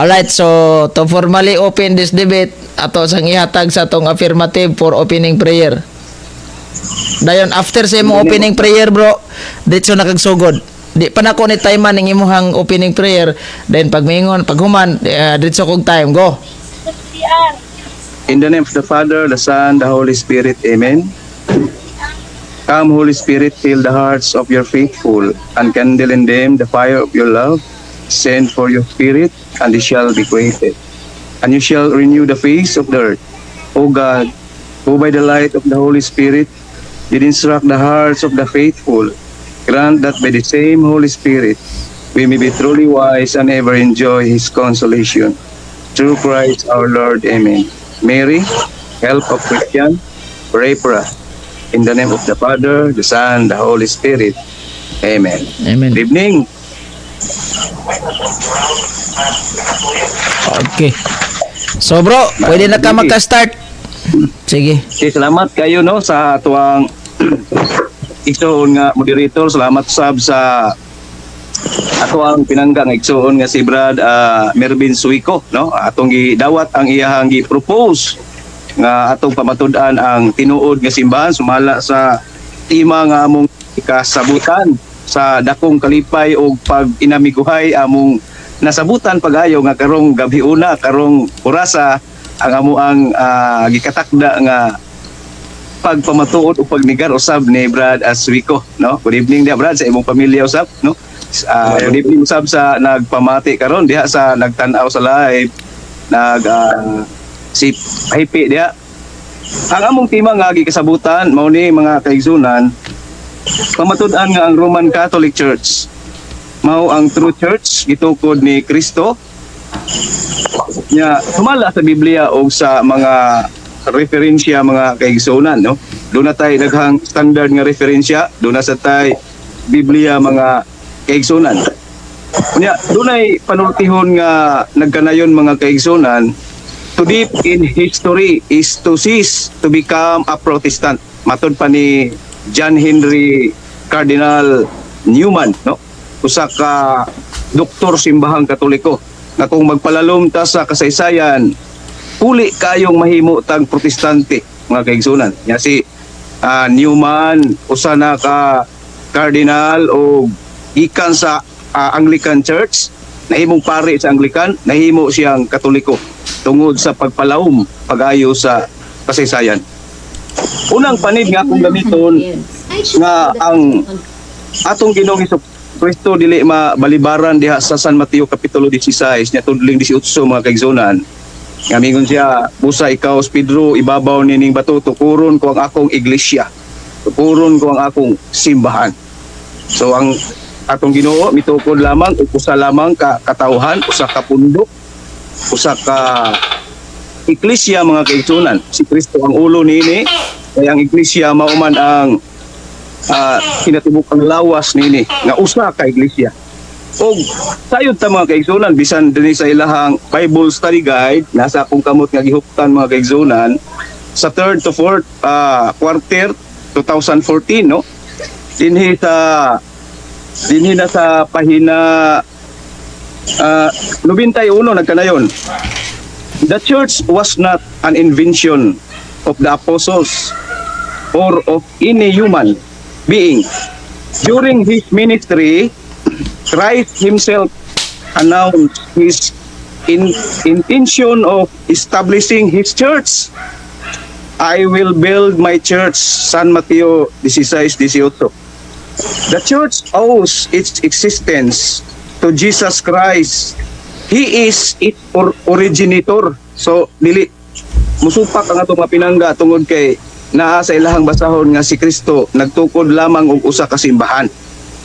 Alright, so to formally open this debate, ato sang ihatag sa atong affirmative for opening prayer. Dayon after sa imong opening prayer, bro, diretso na kag sugod. Di pa nako ni time ning imong opening prayer, then pag mingon, pag human, diretso kog time, go. In the name of the Father, the Son, the Holy Spirit. Amen. Come, Holy Spirit, fill the hearts of your faithful and kindle in them the fire of your love. Send for your Spirit, and they shall be created. And you shall renew the face of the earth. O God, who by the light of the Holy Spirit did instruct the hearts of the faithful, grant that by the same Holy Spirit we may be truly wise and ever enjoy His consolation. Through Christ our Lord. Amen. Mary, help of Christian, pray for us. In the name of the Father, the Son, the Holy Spirit. Amen. Amen. Good evening. Okay. So bro, pwede na ka magka-start. Sige. Okay, salamat kayo, no, sa atuang igsoon nga moderator. Salamat sab sa atuang pinangga nga igsoon nga si Brad Mervin Suico, no? Atong gidawat ang iyahang gi-propose nga atong pamatud-an ang tinuod nga simbahan sumala sa tema nga among ikasabutan. Sa dakong kalipay og pag inamiguhay, among nasabutan pag-ayo nga karong gabhiuna, karong orasa, ang amoang gikatakda nga pagpamatuod o pagnigar usab ni Brad Aswico, no? Good evening diha, Brad, sa imong pamilya usab, no? Good evening usab sa nagpamati karon diha, sa nagtan-aw sa live, nag si Hipi diha. Ang among tema nga gikasabutan mao ni, mga kaigsunan, pamatud-an nga ang Roman Catholic Church mao ang true church gitukod ni Kristo nya sumala sa Biblia o sa mga referensya, mga kaigsunan, no? Doon na tay daghang standard nga referensya, doon na sa tay Biblia, mga kaigsunan. Unya dunay panultihon nga nagkanayon, mga kaigsunan: "To deep in history is to cease to become a Protestant." Matod pa ni John Henry Cardinal Newman, no, usa ka doktor simbahang Katoliko, nga kung magpalalom ta sa kasaysayan, puli kayong mahimo tag Protestante, mga kaigsunan. Nya si Newman, usa na ka cardinal o gikan sa Anglican Church, nahimong pari sa Anglican, nahimo siyang Katoliko tungod sa pagpalawom pag-ayo sa kasaysayan. Unang panid nga akong gamiton nga ang atong Ginoong Hesus Kristo dili mabalibaran diha sa San Mateo kapitulo 16 nya tudling 18, mga kaigsunan, nga mingon siya, "Busa ikaw si Pedro, ibabaw nining bato tukuron ko ang akong iglesia, tukuron ko ang akong simbahan." So ang atong Ginoo mitukod lamang og usa lamang ka katawhan, usa ka pundok, usa ka iglesia, mga kaigsunan. Si Kristo ang ulo niini, kay ang iglesia mao man ang kinatibuk ang lawas niini nga usa ka iglesia. Og sayod ta, mga kaigsunan, bisan dinhi sa ilahang Bible study guide nasa akong kamot nga gihuptan, mga kaigsunan, sa third to fourth quarter 2014, no, dinhi na sa pahina 91 nagkanayon, "The church was not an invention of the apostles or of any human being. During his ministry, Christ himself announced his intention of establishing his church. 'I will build my church,' San Mateo 16:18. The church owes its existence to Jesus Christ. He is its originator." So dili musupak ang atong mga pinangga tungod kay naa sa ilahang basahon nga si Kristo nagtukod lamang og usa ka simbahan.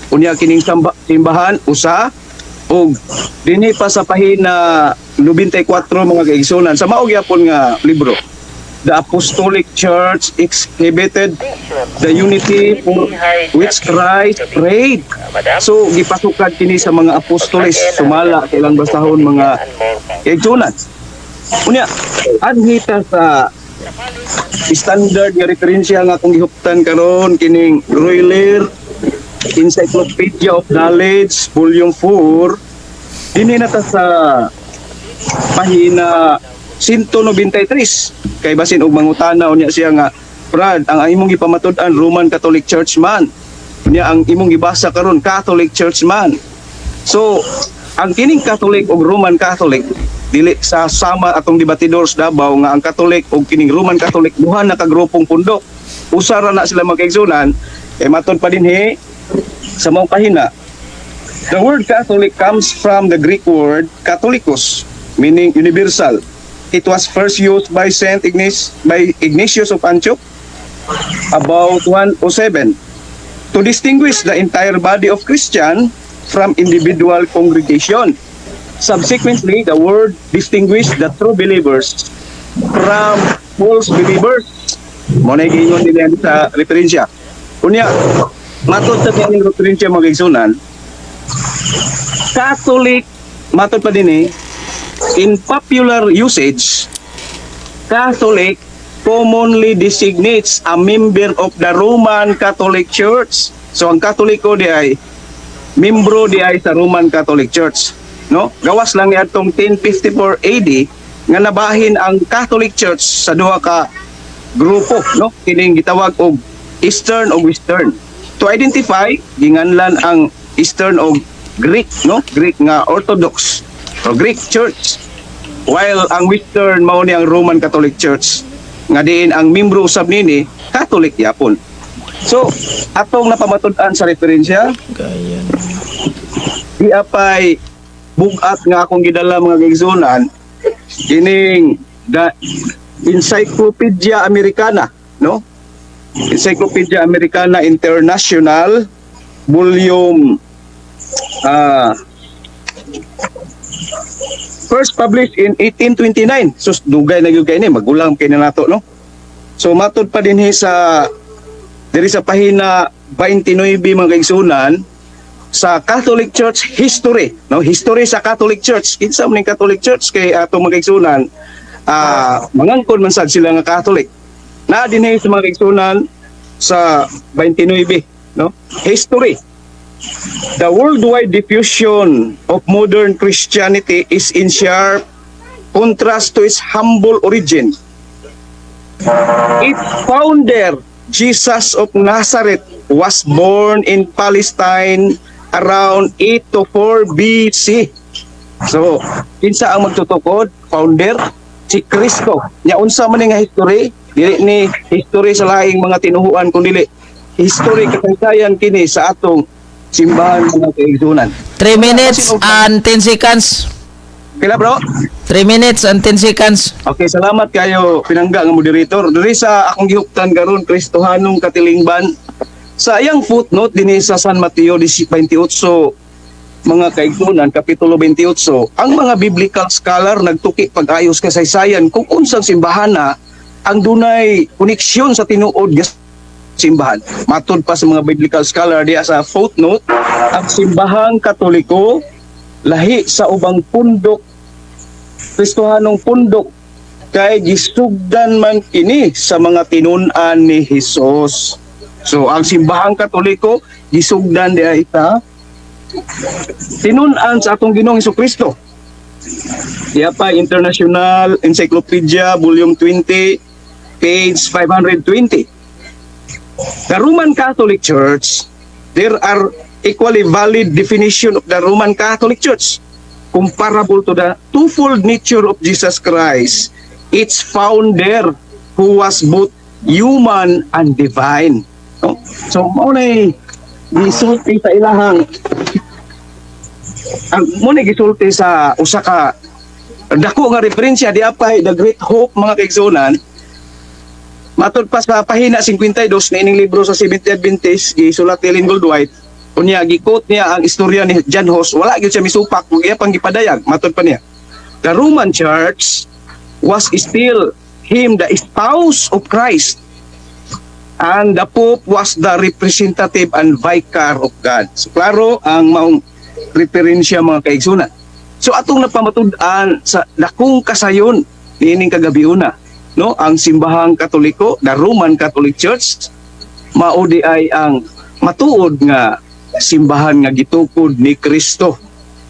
Unya kining simbahan usa. Og dinhi pa sa pahina 94, mga kaigsunan, sa mao gyapon nga libro, "The Apostolic Church exhibited the unity for which Christ prayed." So gipasukad kini sa mga apostoles sumala sa ilang basahon, mga kaigsunan. Unya anhi ta sa standard nga referensya nga akong gihuptan karon, kining Royler Encyclopedia of Knowledge, Volume 4. Dinhi na ta sa pahina 193 kay basin og mangutana unya siya nga, "Brad, ang imong gipamatud-an Roman Catholic Church man, unya ang imong gibasa karon Catholic Church man." So ang kining Catholic ug Roman Catholic dili sa sama atong debatidor sa Davao nga ang Catholic ug kining Roman Catholic duha na ka grupong pundok, usa ra na sila, mga kaigsunan, kay matod pa dinhi sa maong pahina, the word Catholic comes from the Greek word katholikos, meaning universal. It was first used by Saint Ignace, by Ignatius of Antioch about 107 to distinguish the entire body of Christian from individual congregation. Subsequently, the word distinguished the true believers from false believers. Mao na giingon nila sa referensya. Unya, matod sa kining referensya, mga igsunan, Catholic, matod pa dinhi, in popular usage, Catholic commonly designates a member of the Roman Catholic Church. So ang Katoliko di ay membro di ay sa Roman Catholic Church, no? Gawas lang ni atong 1054 AD nga nabahin ang Catholic Church sa duha ka grupo, no? Kining gitawag og Eastern o Western. To identify, ginganlan ang Eastern og Greek, no? Greek nga Orthodox o Greek Church. While ang Western mao ni ang Roman Catholic Church nga diin ang membro usab nini Catholic yapon. So, atong napamatud-an sa referensya, Gaya. Di apay bugat nga akong gidala, mga kaigsunan, kining the Encyclopedia Americana, no? Encyclopedia Americana International volume first published in 1829. So dugay na gyud kay ni, magulang kay na nato, no? So matod pa dinhi sa diri sa pahina 29, mga kaigsunan, sa Catholic Church history, no? History sa Catholic Church. Kinsa man ning Catholic Church kay ato, mga kaigsunan, mangangkon man sad sila nga Catholic. Na dinhi sa mga kaigsunan sa 29, no? History. The worldwide diffusion of modern Christianity is in sharp contrast to its humble origin. Its founder, Jesus of Nazareth, was born in Palestine around 8 to 4 BC. So, kinsa ang magtutukod? Founder? Si Kristo. Nya unsa man ni nga history? Dili ni history sa laing mga tinuhuan kun dili history, kasaysayan kini sa atong simbahan, mga kaigsunan. 3 minutes and 10 seconds. Kila, bro? 3 minutes and 10 seconds. Okay, salamat kayo, pinangga nga moderator. Diri sa akong gihuptan karon, Kristohanong katilingban. Sa iyang footnote dinhi sa San Mateo 28, mga kaigsunan, kapitulo 28, ang mga biblical scholar nagtuki pag-ayos kasaysayan kung unsang simbahan na ang dunay koneksyon sa tinuod nga simbahan. Matod pa sa mga biblical scholar diya sa footnote, ang simbahang Katoliko lahi sa ubang pundok, Kristohanong pundok, kay gisugdan man kini sa mga tinun-an ni Hesus. So ang simbahang Katoliko gisugdan diha ita tinun-an sa atong Ginoong Kristo. Diya pa International Encyclopedia Volume 20 page 520. The Roman Catholic Church, there are equally valid definition of the Roman Catholic Church comparable to the twofold nature of Jesus Christ, its founder, who was both human and divine. No? So, mao na gisulti sa ilahang ang mao na gisulti sa usa ka dako nga referensya. Di apay The Great Hope, mga kaigsunan. Matod pa sa pahina 52 na ining libro sa Seventh Adventist gisulat ni Ellen Gould White, unya gi-quote niya ang istorya ni John Hus. Wala gyud siya misupak ug iya pang gipadayag. Matod pa niya, the Roman Church was still him the spouse of Christ and the Pope was the representative and vicar of God. So klaro ang maong referensya, mga kaigsunan. So atong napamatud-an sa dakong kasayon niining kagabiuna, no, ang simbahang Katoliko, the Roman Catholic Church, mao di ay ang matuod nga simbahan nga gitukod ni Kristo.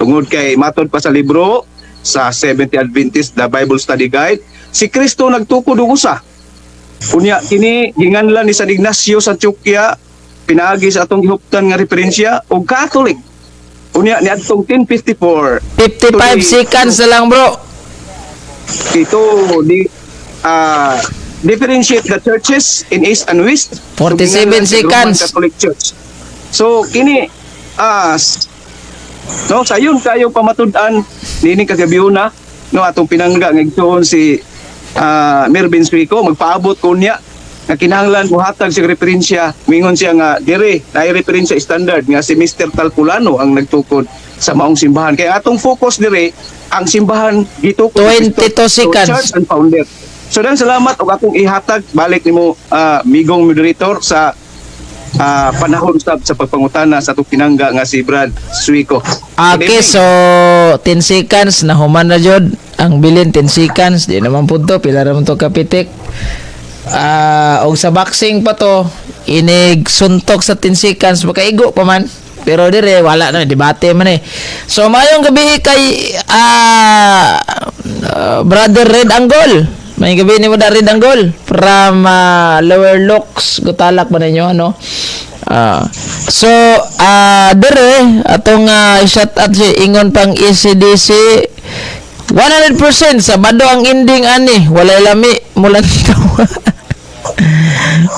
Tungod kay matod pa sa libro Sa Seventh Adventist, the Bible Study Guide, si Kristo nagtukod og usa. Unya kini ginganlan ni San Ignacio sa Antioquia pinaagi sa atong gihuptan nga referensya og Catholic. Unya niadtong 1054 55 seconds na lang, bro. Ito di differentiate the churches in East and West. 47 So, ginganlan sa Roman seconds. Catholic Church. So kini no, sayon kayo pamatud-an niining kagabihona, no, atong pinangga nga igsoon si Mervin Suico magpaabot ko niya nga kinahanglan mohatag siya referensya. Mingon siya nga dire naay referensya standard nga si Mr. Talpulano ang nagtukod sa maong simbahan, kaya atong focus dire ang simbahan gitukod ni 22 Kristo. So, seconds. church and founder. So dan salamat og akong ihatag balik nimo, migong moderator, sa panahon sab sa pagpangutana sa atong pinangga nga si Brad Suico. Good Okay, evening. so 10 seconds na human na jud ang bilin. 10 seconds di naman pud to, pila ra man to kapitik. Og sa boxing pa to, inig suntok sa 10 seconds makaigo pa man. Pero dire wala na, debate man eh. So mayong gabi kay Brother Red Angol. May gabi ni mo da, Red Angol, from Lower Locks, Gutalak ba ninyo, ano? So dire atong shout out si ingon pang E ECDC 100% Sabado ang ending ani, walay lami mulantaw.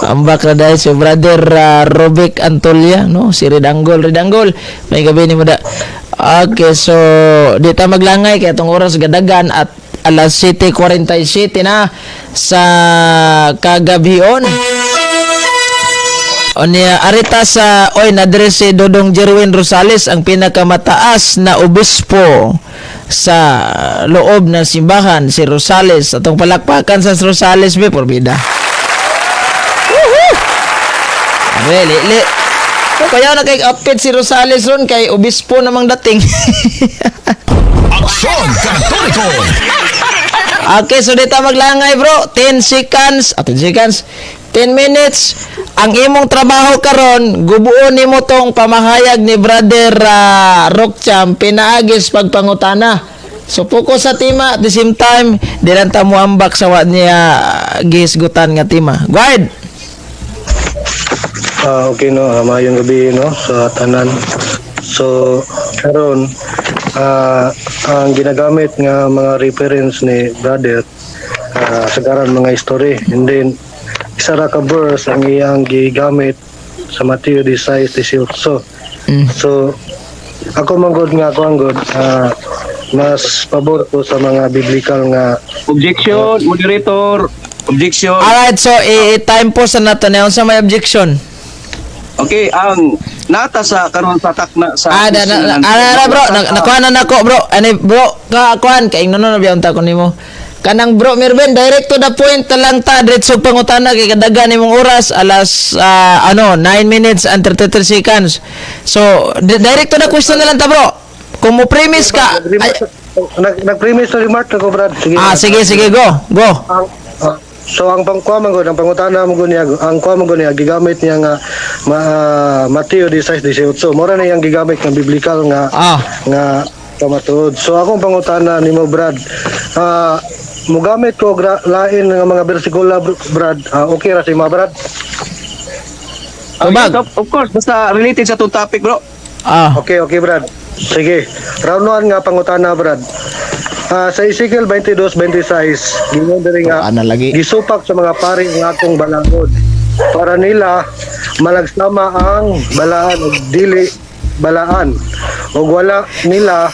Ambak na dahil si Brother Robic Antolia, no? Si Redanggol, Redanggol. May gabi ni mo da. Okay, so di ta maglangay kay atong oras gadagan at alas 7:47 na sa kagabion. Onya arita sa oy nadre si Dodong Jerwin Rosales, ang pinakamataas na obispo sa loob ng simbahan, si Rosales. Atong palakpakan sa Rosales be porbida. Woohoo! Are, li, li. So, kaya na kay outfit si Rosales ron kay obispo namang dating. Aksyon Katoliko! Okay, so dito maglangay, bro. 10 seconds, 10 seconds. 10 minutes. Ang imong trabaho karon, gubuon nimo tong pamahayag ni Brother Rockcham pinaagis pagpangutana. So focus sa tema at the same time, di lang ta moambak sa wa niya gihisgutan nga tema. Go ahead. Okay, no, maayong gabi, no, sa tanan. So karon ang ginagamit nga mga reference ni brother sagaran mga history, and then isa ra ka verse ang iyang gigamit sa Mateo 16:18. So ako man gud nga ako ang gud mas pabor ko sa mga biblical nga Objection, moderator. Objection. Alright, so i-time po sa nato na unsa may objection. Okay, ang nata sa karon sa takna sa Ah, da, na, na, ah, na, bro, nakuha na nako, bro. Ani bro, ka kuan kay ingnon na biyang ta ko nimo. Kanang bro Mervin, direct to the point na lang ta, diretso pangutana kay kadagan imong oras alas ano, 9 minutes and 33 seconds. So, direct to the question na lang ta, bro. Kung mo premise ka, ay, Nag-premise na remark ako, Brad. Sige. Sige sige, go. Go. So ang pangkuha man gud, ang pangutana mo gud niya, ang kuha man gud niya gigamit niya nga Mateo 16:18. Mora na iyang gigamit nga biblical nga nga kamatuod. So akong pangutana nimo, Brad, mugamit ko lain nga mga bersikulo, Brad, okay ra si mga Brad? Tubag. Yes, of course, basta related sa itong topic, bro. Okay, Brad. Sige. Round 1 nga pangutana, Brad. Sa Ezekiel 22:26, gingon diri nga Ana lagi. Gisupak sa mga pari ang akong balangod para nila malagsama ang balaan ug dili balaan ug wala nila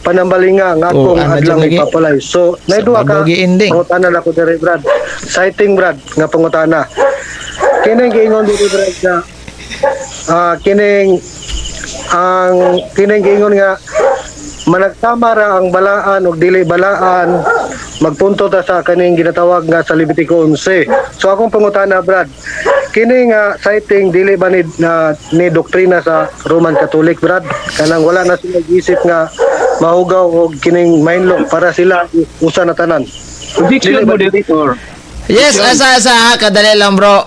panambalinga nga Oh, akong ana adlang dyan lagi. ipapalay. So, naay duha ka Sabado gi-ending. pangutana na ko diri, Brad. Citing, Brad, nga pangutana. Kining giingon diri, Brad, nga kining ang kining giingon nga managtama ra ang balaan ug dili balaan, magpunto ta sa kaning ginatawag nga sa Levitico 11. So akong pangutana, Brad, kini nga citing dili ba ni na, ni doktrina sa Roman Catholic, Brad? Kanang wala na sila isip nga mahugaw og kining mainlo para sila usa na tanan. Objection, Dili ba- moderator. Yes, asa asa ha, kadali lang, bro.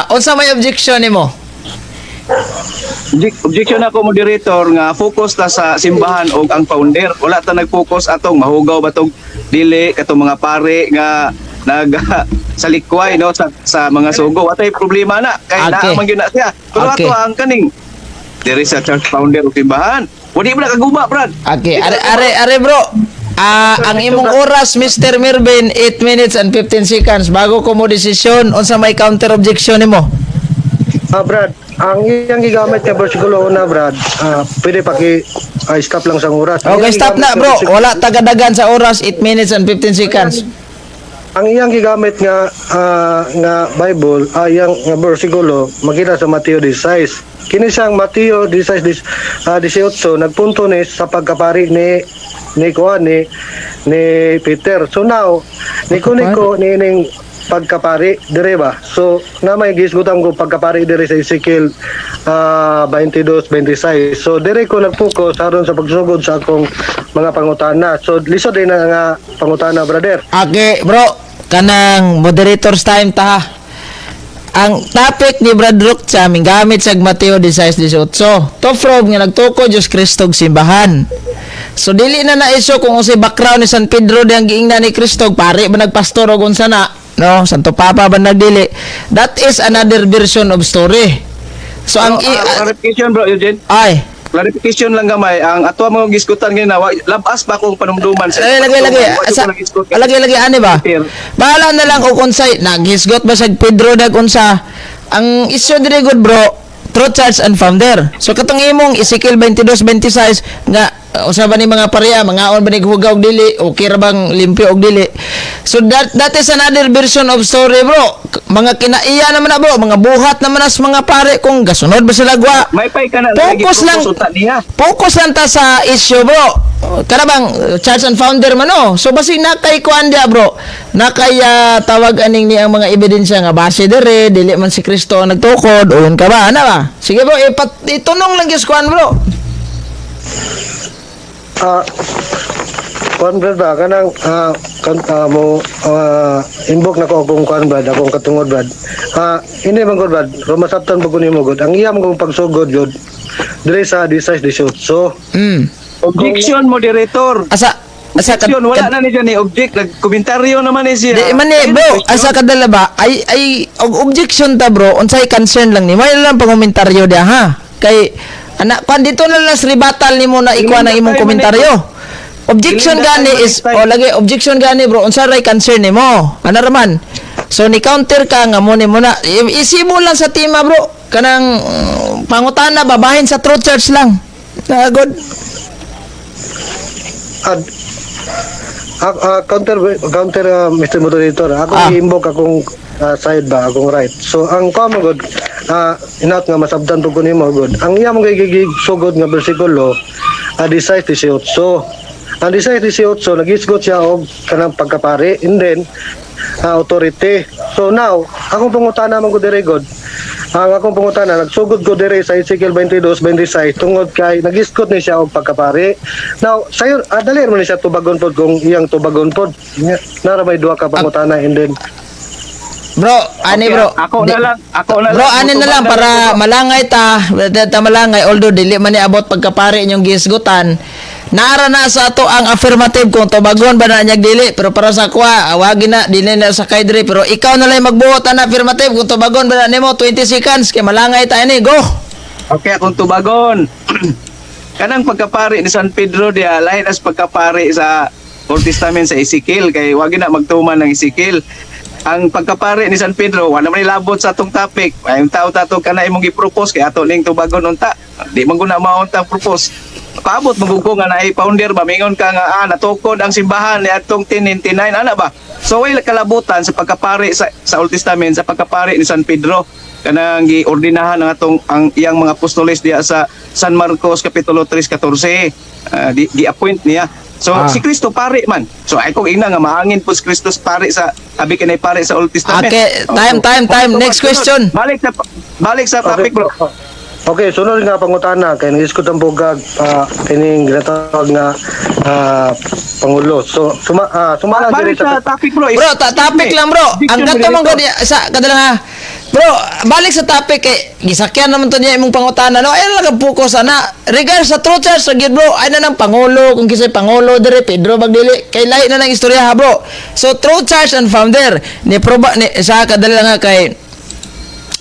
Unsa may objection nimo? Objection ako, moderator, nga focus ta sa simbahan og ang founder. Wala ta nag-focus atong mahugaw ba tong dili katong mga pare nga nag salikway, no, sa mga sugo. Watay problema na kay naa man gyud na siya. Pero ato ang kaning diri sa church founder og simbahan. Wala mo nakaguba, Brad. Okay, are are are bro. Ah, ang imong oras, Mr. Mervin, 8 minutes and 15 seconds bago ko mo desisyon unsa may counter objection nimo. Ah, Brad, ang iyang gigamit nga bersikulo una, Brad, pwede paki stop lang sa oras. Ang Okay, iyang stop gigamit na, nga bro. Wala tagadagan sa oras, 8 minutes and 15 seconds. Ang iyang gigamit nga nga Bible, iyang nga bersikulo makita sa Mateo 16. Kini siyang Mateo 16 18 nagpunto ni sa pagkapari ni ni kuan ni ni Peter. So now, ni ko ni ning pagkapari dire ba. So na may gisgutan ko pagkapari dire sa Ezekiel 22:26. So dire ko nagfocus aron sa pagsugod sa akong mga pangutana. So lisod din na nga pangutana, brother. Okay, bro. Kanang moderator's time ta, ha. Ang topic ni Brad Rook sa aming gamit sa Mateo 16:18. To prove nga nagtukod Diyos Kristo og simbahan. So dili na na issue kung unsay background ni San Pedro diyang giingnan ni Kristo, pare ba, nagpastor og unsa na, no, Santo Papa ba nagdili. That is another version of story. So ang Clarification, bro Eugene. Ay. Clarification lang gamay, ang ato mga gisgutan ngayon na labas pa akong panumduman sa Lagi, lagi, lagi. Wa Sa, ko nagisgot. lagi, lagi, ani ba? Peter. Bahala na lang og unsay naghisgot ba sa Pedro dag unsa. Ang issue diri good, bro, true church and founder. So katong imong Ezekiel 22:26 nga usa ba ni mga pareha mangaon ba ni hugaw og dili, okay ra bang limpyo og dili. So that is another version of story, bro. Mga kinaiya naman na, bro, mga buhat naman as mga pare kung gasunod ba sila gwa. May pay ka na Focus lang. Unta niya. Focus lang ta sa issue, bro. Kana bang church and founder man, no? So basi nakay kuan dia, bro. Nakay tawag aning ni ang mga ebidensya nga base dire dili man si Kristo ang nagtukod, uyon ka ba ana ba? Sige, bro, itunong lang gyud kuan, bro. Kuan, brad, ba kanang kan, mo invoke na ko akong kuan, brad, akong katungod, brad. Ini man gud, brad, rumasabtan ba ko nimo gud ang iya mong pagsugod gud dire sa 16 18. Objection, moderator. Asa asa ka, Objection, wala na ni dyan ni object, nagkomentaryo naman ni siya. Di man ni, Ayun, bro, objection. Asa kadala ba? Ay og objection ta, bro, unsay concern lang ni. May lang pangomentaryo dia, ha. Kay anak pan dito na lang sa rebuttal nimo na ikuha ng imong komentaryo. Objection gani is o lagi objection gani, bro, unsa ray concern nimo? Ana ra man. So ni counter ka nga mo ni mo na isibo lang sa tema, bro. Kanang pangutana babahin sa true church lang. Na good. Counter counter Mr. Moderator, ako i-invoke akong side ba, akong right. So ang kuan mo gud, inat nga masabtan pud ko nimo gud. Ang iya mong sugod nga bersikulo 16 18. Ang 16 18 nagisgot siya og kanang pagkapari and then authority. So now, akong pangutana man ko dire god. Ang akong pangutana, nagsugod ko dire sa Ezekiel 22:26 tungod kay nagisgot ni siya og pagkapari. Now, sayo dali man ni siya tubagon pod kung iyang tubagon pod. Nara may duha ka pangutana and then Bro, ani Okay, bro. ako na lang, ako na Bro, lang. ani na lang Mutubag para bro. malangay ta, ta malangay although dili man ni abot pagkapare inyong gisgutan. Naara na sa ato ang affirmative kung tubagon ba na niyag dili, pero para sa kuha awagi na dili na sa kay diri, pero ikaw na lang magbuot ana affirmative kung tubagon ba na nimo. 20 seconds kay malangay ta ini, go. Okay, akong tubagon. Kanang pagkapari ni San Pedro diya, lahi nas pagkapari sa Old Testament sa Ezekiel kay wag na magtuman ng Ezekiel. Ang pagkapari ni San Pedro, wala man nilabot sa atong topic. Ay ang tao tato kana imong gi-propose kay ato ning tubagon unta. Di man guna maunta ang propose. Paabot magugo nga naay founder ba, mingon ka nga natukod ang simbahan ni atong 1099 ana ba. So way kalabutan sa pagkapari sa Old Testament sa pagkapari ni San Pedro kanang giordinahan ang atong ang iyang mga apostoles diya sa San Marcos kapitulo 3:14, di gi-appoint niya. So si Kristo pare man. So ay kung ina nga maangin po si Kristo pare sa abi kanay pare sa Old Testament. Okay, time, time, time. Next question. Balik sa topic, bro. Okay, sunod nga pangutana kay nag-isgot ang bugag kining ginatawag nga pangulo. So sumala diri Balik sa topic, bro. Bro, topic lang, bro. Ang Objection, kato man moderator. gud sa kadala nga Bro, balik sa topic kay gisakyan naman to niya imong pangutana, no? Ay lang ang focus ana. Regard sa true church ra gyud, bro. Ay na ng pangulo kung kisay pangulo dire Pedro Bagdili kay lahi na ng istorya ha, bro. So true church and founder ni proba ni sa kadali lang nga kay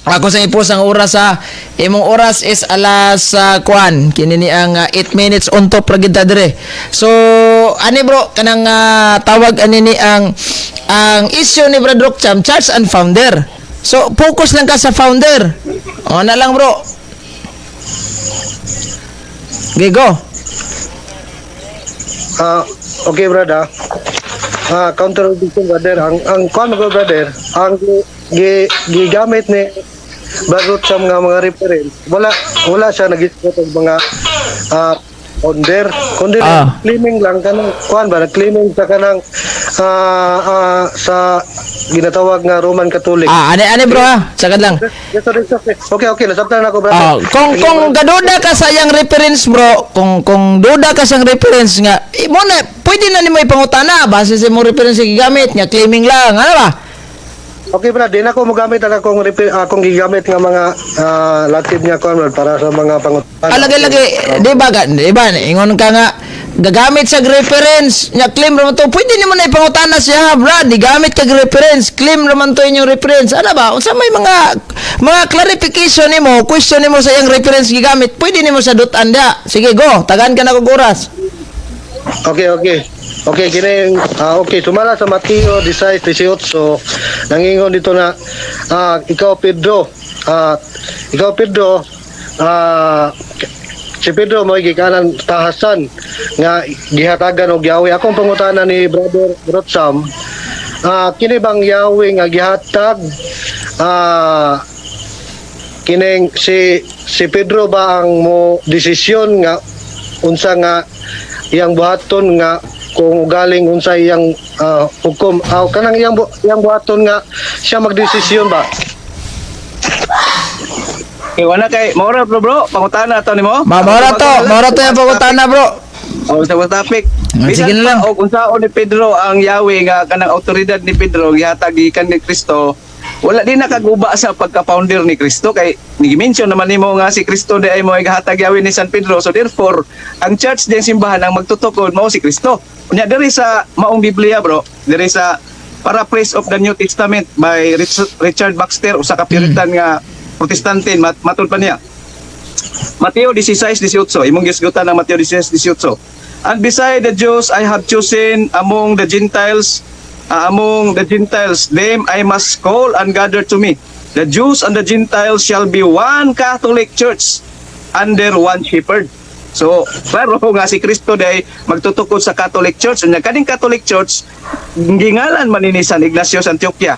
ako sa ipos ang oras ha. Imong oras is alas kwan. Kini ni ang 8 minutes on top ra gid ta dire. So ani, bro, kanang tawag ani ni ang issue ni Brad Rockcham, church and founder. So focus lang ka sa founder. O na lang, bro. Okay, go. Okay, brother. Counter objection, brother. Ang kuan ko, brother, ang gigamit ni Brad Rocham nga mga reference, wala wala siya nag og mga founder kundi claiming lang kanang kuan ba, claiming sa kanang sa ginatawag nga Roman Catholic. Ah, ani ani, bro, ha. Sagad lang. Yes, sorry, sorry. Okay, nasabtan na ako, brother. Ah, kung gaduda ka sa iyang reference, bro, kung duda ka sa reference nga, eh, mo na pwede na nimo ipangutana base sa imong reference nga gigamit nga claiming lang, ano ba? Okay, brad, di na ako mogamit ang akong gigamit nga mga latib nga kuan, brad, para sa mga pangutana. Ah, lagi lagi, di ba di ba ingon ka nga gagamit sa reference nya claim raman to, pwede nimo na ipangutana siya ha, brad, gigamit kag reference, claim raman to inyong reference, ano ba, unsa may mga clarification nimo, question nimo sa iyang reference gigamit, pwede nimo sa dutan dia. Sige, go, tagaan ka na kog oras. Okay. Okay, kini okay, sumala sa Mateo 16:18, nangingon dito na ikaw Pedro, ikaw Pedro, si Pedro mo gikanan tahasan nga gihatagan og yawi. Akong pangutana ni Brother Rotsam, kini bang yawi nga gihatag, kining si si Pedro ba ang mo desisyon nga unsa nga iyang buhaton, nga kung ugaling unsa iyang hukom aw kanang iyang buhaton nga siya magdesisyon ba? Okay, wala kay maura, bro, bro. Pangutana to nimo. Maura to yung pangutana, bro. Oh, sa topic. Ah, sige na lang. Og unsaon ni Pedro ang yawi nga kanang autoridad ni Pedro gihatag gikan ni Kristo, wala din nakaguba sa pagka-founder ni Kristo kay ni-mention naman nimo nga si Kristo di ay mo gihatag yawi ni San Pedro. So therefore, ang church din simbahan ang magtutukod mao si Kristo. Unya diri sa maong Biblia, bro, diri sa Paraphrase of the New Testament by Richard Baxter, usa ka Puritan nga Protestante, matud pa niya. Mateo 16:18, imong gisgutan ang Mateo 16:18. "And beside the Jews I have chosen among the Gentiles, among the Gentiles, them I must call and gather to me. The Jews and the Gentiles shall be one Catholic Church under one shepherd." So, klaro nga si Kristo day magtutukod sa Catholic Church. Unya kaning Catholic Church gingalan man ni San Ignacio sa Antioquia.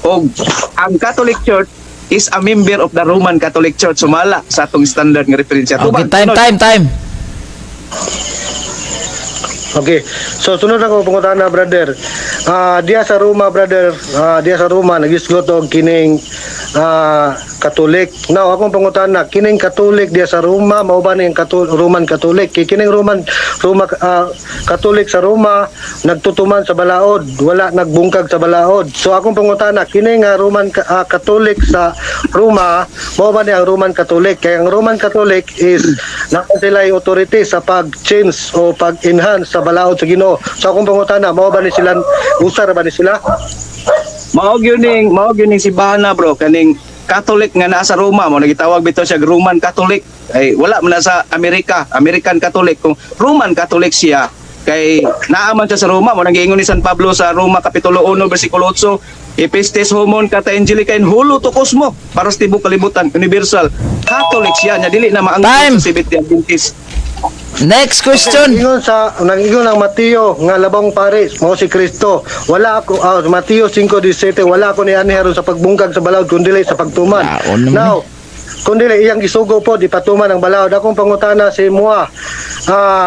Og ang Catholic Church is a member of the Roman Catholic Church sumala sa atong standard nga referensya. Okay, Tubag, time, sunod. Time, time. Okay. So sunod ako pangutana, brother. Diya sa Roma, brother, diya sa Roma nagisgot og kining Katolik. Now akong pangutana, kining Katolik diya sa Roma mao ba ning Roman Catholic? Kay kining Roman Roma Catholic sa Roma nagtutuman sa balaod, wala nagbungkag sa balaod. So akong pangutana, kini nga Roman Catholic sa Roma mao ba ni ang Roman Catholic? Kay ang Roman Catholic is naa sila authority sa pag-change o pag-enhance sa balaod sa Ginoo. So akong pangutana, mao ba ni sila, usar ba ni sila? Mao gyud ning simbahan na, bro, kaning Catholic nga naa sa Roma mo nagitawag bitaw siya Roman Catholic. Ay wala man na sa Amerika, American Catholic. Kung Roman Catholic siya kay naa man siya sa Roma, mo nang giingon ni San Pablo sa Roma kapitulo 1 bersikulo 8, "Epistes homon kata angelica in hulo to cosmo," para sa tibok kalibutan, universal Catholic siya nya dili na maangkon Time. sa Seventh-day Adventist. Next question. Ingon sa nag-ingon ang Mateo nga labong pare mao si Kristo. Wala ako, Mateo 5:17, wala ako ni ani aron sa pagbungkag sa balaod kundi sa pagtuman. Naon naman. Now, kundi iyang gisugo po di patuman ang balaod. Akong pangutana si Mua.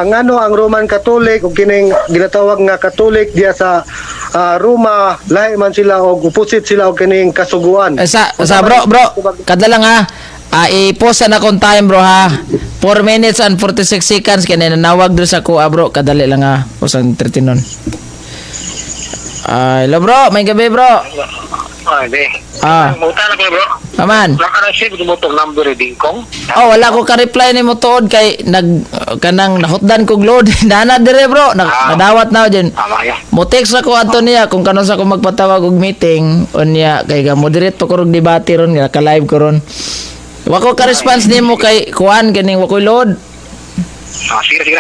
Ngano ang Roman Catholic ug kining ginatawag nga Catholic diya sa Roma lahi man sila og opposite sila og kining kasuguan? Eh, sa bro, bro, kada lang ha. I-post na akong time, bro, ha. 4 minutes and 46 seconds kaya nanawag doon sa kuha, bro. Kadali lang ha. Usang 30 nun. Ah, hello, bro, may gabi, bro. Ah, hindi. Ah. Mangutana ko, bro. Paman. Naka-receive mo tong number eh, Dingkong? Oh, wala ko ka-reply nimo tuod kay nag kanang nahutdan kog load. Nana dire, bro. Nadawat na ako dyan. Tama ya. Mo text ako adto niya kung kanus-a ko magpatawag og meeting unya kay ga moderate pa ko rog debate ron, ka live ko ron. Wa ko ka-response nimo kay kuan kaning wa koy load. Ah, sige, sige.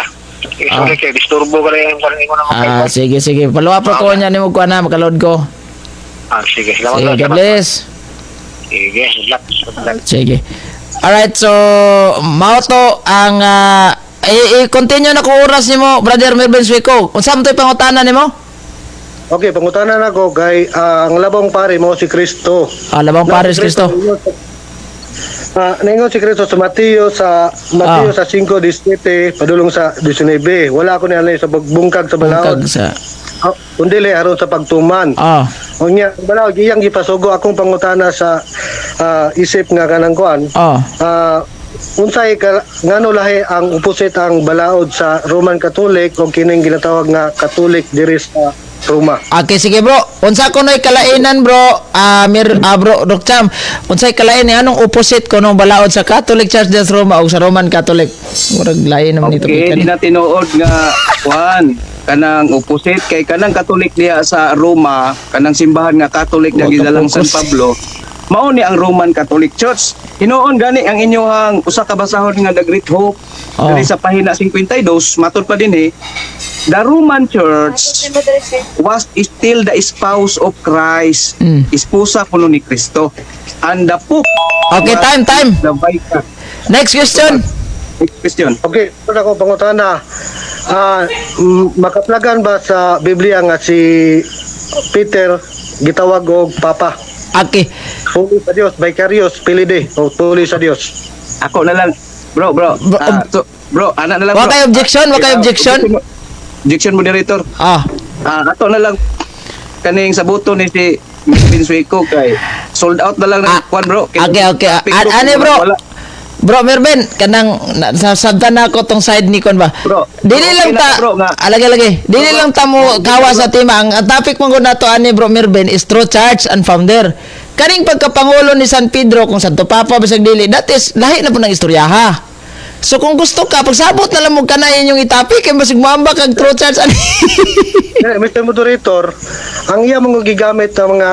Eh, sorry kay disturbo ka rin kung ano naman kayo. Ah, sige sige. Follow up ko niya nimo kuan na makaload ko. Ah, sige, salamat. Sige, Salamat. God bless. Sige, good luck. Good luck. Sige. Alright, so mao to ang i-continue na ko oras nimo, Brother Melvin Suico. Unsa man to'y pangutana nimo? Okay, pangutana nako kay ang labong pare mo si Kristo. Ah, labang pare si Kristo. Ningon si Kristo sa Mateo sa 5:17 padulong sa 19. Wala ako nianhi sa pagbungkag sa balaod. Bungkag sa Ah, kundi aron sa pagtuman. Unya, balaod iyang gipasugo akong pangutana sa isip nga kanang kuan. Unsay ka, ngano lahi ang opposite ang balaod sa Roman Catholic o kining ginatawag nga Catholic diri sa Roma? Okay, sige, bro. Unsa kuno'y kalainan, bro? Bro, Doc Cham. Unsay kalain ni anong opposite kuno balaod sa Catholic Church des Roma o sa Roman Catholic? Murag lain naman ito. Okay, di na tinuod nga kuan kanang opposite kay kanang Katolik diha sa Roma, kanang simbahan nga Catholic nga Wa ka gidalang San focus. Pablo. Mao ni ang Roman Catholic Church. Hinuon gani ang inyong usa ka basahon nga The Great Hope diri sa pahina 52, matud pa din eh. The Roman Church was still the spouse of Christ. Esposa kuno ni Kristo. And the Pope Okay, was time, time. the vicar. Next question. Next question. Okay, ito na ako pangutana. Makaplagan ba sa Biblia nga si Peter gitawag og Papa? Okay. Puli sa Dios, vicarious, pilide o puli sa Dios. Ako na lang. Bro, bro. Bro, So, bro, ana na lang, Wa bro. kay objection, wa kay objection. Objection, moderator. Ah. Ato na lang kaning sa buto ni si Melvin Sueco kay sold out na lang ng kwan, bro. Okay. Topic, bro, Ani, bro. wala. Bro Mervin, kanang sabtan na ako tong side ni kon ba. Bro, Dili okay lang na ta to, bro, nga. alagi lagi. Dili lang ta mo kawa sa tema. Ang topic mo gud nato ani, Bro Mervin, is true church and founder. Kaning pagkapangulo ni San Pedro kung Santo Papa bisag dili, that is lahi na po ng istoryaha. So kung gusto ka, pagsabot na lang mo kanay inyong itopic kay basig moamba kag true church ani. Eh, Mr. Moderator, ang iya mong gigamit ng mga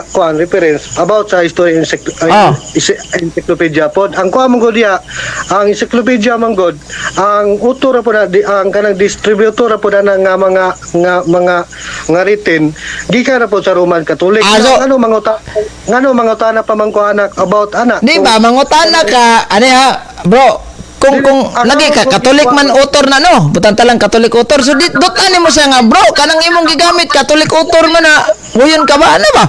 kuan reference about sa history encyclopedia pod. Ang kuan mong diya, ang encyclopedia man gud, ang author ra po na di, ang kanang distributor ra po na nga mga nga mga nga written gikan ra po sa Roman Catholic. Ngano ngano mangutana pa man ko anak about anak? Di ba mangutana ka ani ha, bro, kung Dili, kung lagi ka Catholic man author na no, butang talang Catholic author, so di dot ani mo siya nga, bro, kanang imong gigamit Catholic author man na huyon ka ba ano ba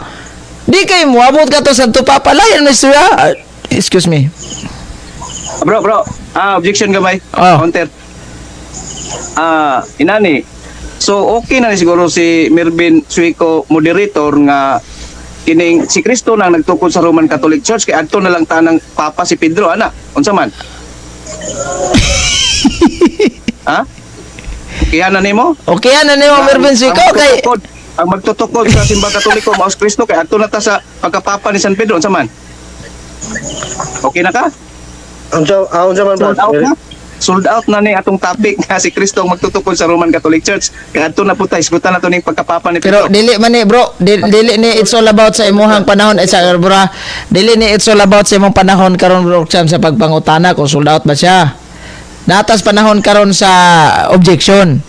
di kay moabot ka to sa Papa, lain na siya. Ah, excuse me. Bro, bro. Objection gamay. Counter. Inani. So okay na ni siguro si Mervin Suico moderator nga kining si Kristo nang nagtukod sa Roman Catholic Church kay adto na lang tanang Papa si Pedro ana. Unsa man? Ha? Kaya na nimo? Okay ana nimo, Mervin Suico, Ang kay ang magtutukod sa simbang Katoliko mao si Kristo kay adto na ta sa pagkapapa ni San Pedro, unsa man? Okay na ka? Unsa man ba? Sold out na. Sold out na ni atong topic nga si Kristo ang magtutukod sa Roman Catholic Church. Kaya adto na po tayo, isgutan na to ning pagkapapa ni Pero Pedro. dili man ni, bro, dili ni it's all about sa imuhang panahon eh, sa bro, dili ni it's all about sa imong panahon karon, bro Cham, sa pagpangutana kung sold out ba siya. Natas panahon karon sa objection.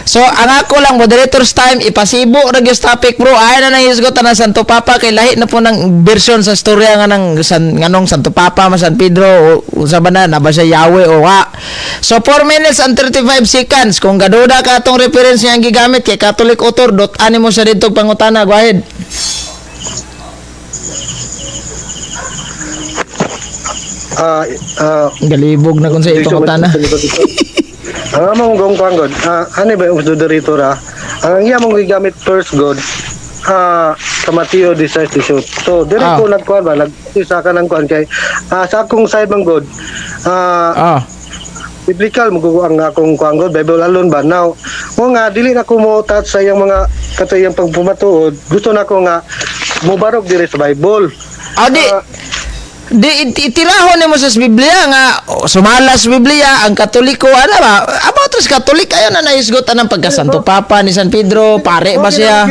So ang ako lang moderator's time ipasibo ra gyud sa topic, bro. Ay na nang hisgot na Santo Papa kay lahi na po ng version sa storya nga ng San, nganong Santo Papa man San Pedro o unsa ba na na ba siya Yahweh o wa. So 4 minutes and 35 seconds kung gaduda ka atong reference nga ang gigamit kay Catholic author dot ani mo siya didto pangutana, go ahead. Galibog na kung sa ipangutana. Ang among gong kuan god, ano ba yung moderator ah? Ang iya mong gigamit first god sa Mateo 16:18. So dire ko nagkuan ba nag sa kanang kuan kay sa akong side man god biblical mo ang akong kuan god, Bible alone ba now mo nga dili na ko mo touch sa iyang mga kato iyang pagpumatuod, gusto na ko nga mobarog dire sa Bible. Ah, di. Di itirahon nimo sa Biblia nga, oh, sumala sa Biblia ang Katoliko, ano ba? About sa Katolik ayo na nahisgot anang pagka Santo Papa ni San Pedro, pare ba siya?